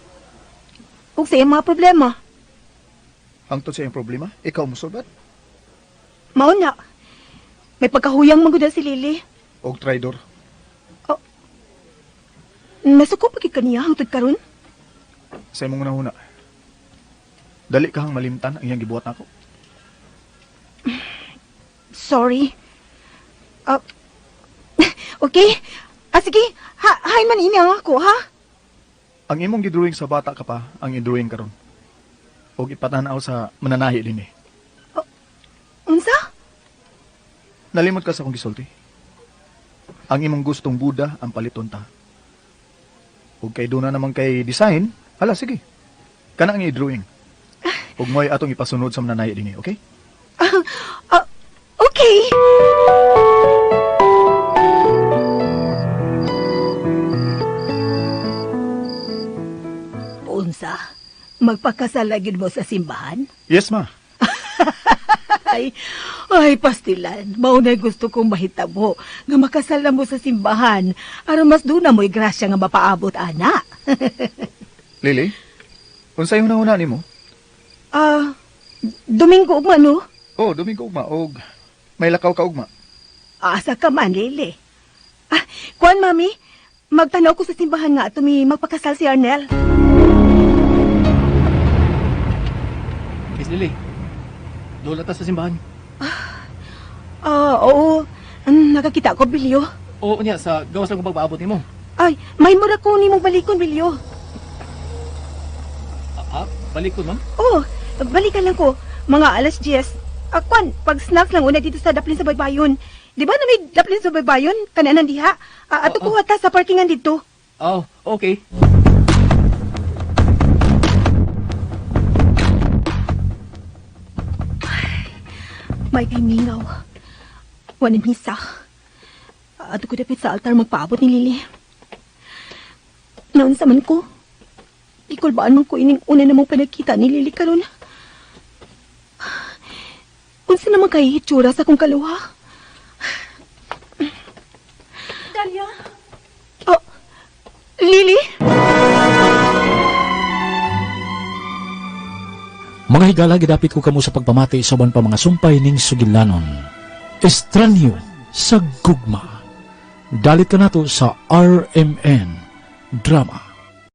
ug sa iyang mga problema. Hangtod sa iyang problema, ikaw mosulbad? Mao na. May pagkahuyang man gud si Lily. Og traidor. Oh, nasuko pa gid kaniya hangtod karon? Sa imong hunahuna. Dali ka hang malimtan ang iyang gibuhat nako. Sorry. Okay. Ah, sige. Hain man ini ang ako, ha? Ang imong gidrawing sa bata ka pa, ang i-drawing karon. Og ipatanaw sa mananahi din eh. Oh, unsa? Nalimot ka sa akong gisulti. Ang imong gustong Buddha ang paliton ta. Og kay duna naman kay design, hala sige. Kana ang i-drawing. Og mo'y atong ipasunod sa mananahi din eh, okay? Okay. Unsa? Magpakasal lagi mo sa simbahan? Yes, ma. Ay, pastilan. Maunay gusto kong mahitabo nga makasal na mo sa simbahan. Aron mas doon na mo'y grasya nga mapaabot, ana. Lily, unsay hunahuna nimo? Domingo ugma, no? Oh, Domingo ugma. Og may lakaw ka ugma. Asa ka man, Lily. Ah, kuan, mami. Magtanaw ko sa simbahan nga ato mi magpakasal si Arnel. Miss Lily, doon ta sa simbahan. Oo. Nakakita ko, Bilyo. Oo niya, sa gawas lang ko pagpaabot nimo. Ay, may mura ko nimong balikon, Bilyo. Balikon, ma'am? Oo, balikan lang ko. Mga 10:00. Kwan, pag snacks lang una dito sa Daplin sa Baybayon. Di ba na may Daplin sa Baybayon? Kananan diha. Ato kuha ta sa parkingan dito. Oh, okay. Ay, may kay mingaw. Wala misa. Ato ko dapit sa altar magpaabot ni Lily. Naunsa man ko. Ikulbaan man ko ining una namong panagkita ni Lily karon. Unsa naman kay hitsura sa akong kaluha? Dalia! Oh, Lily? Mga higala, gidapit ko kamo sa pagpamati sa uban pa mga sumpay ning sugilanon. Estranyo sa gugma. Dalit ka nato sa RMN Drama.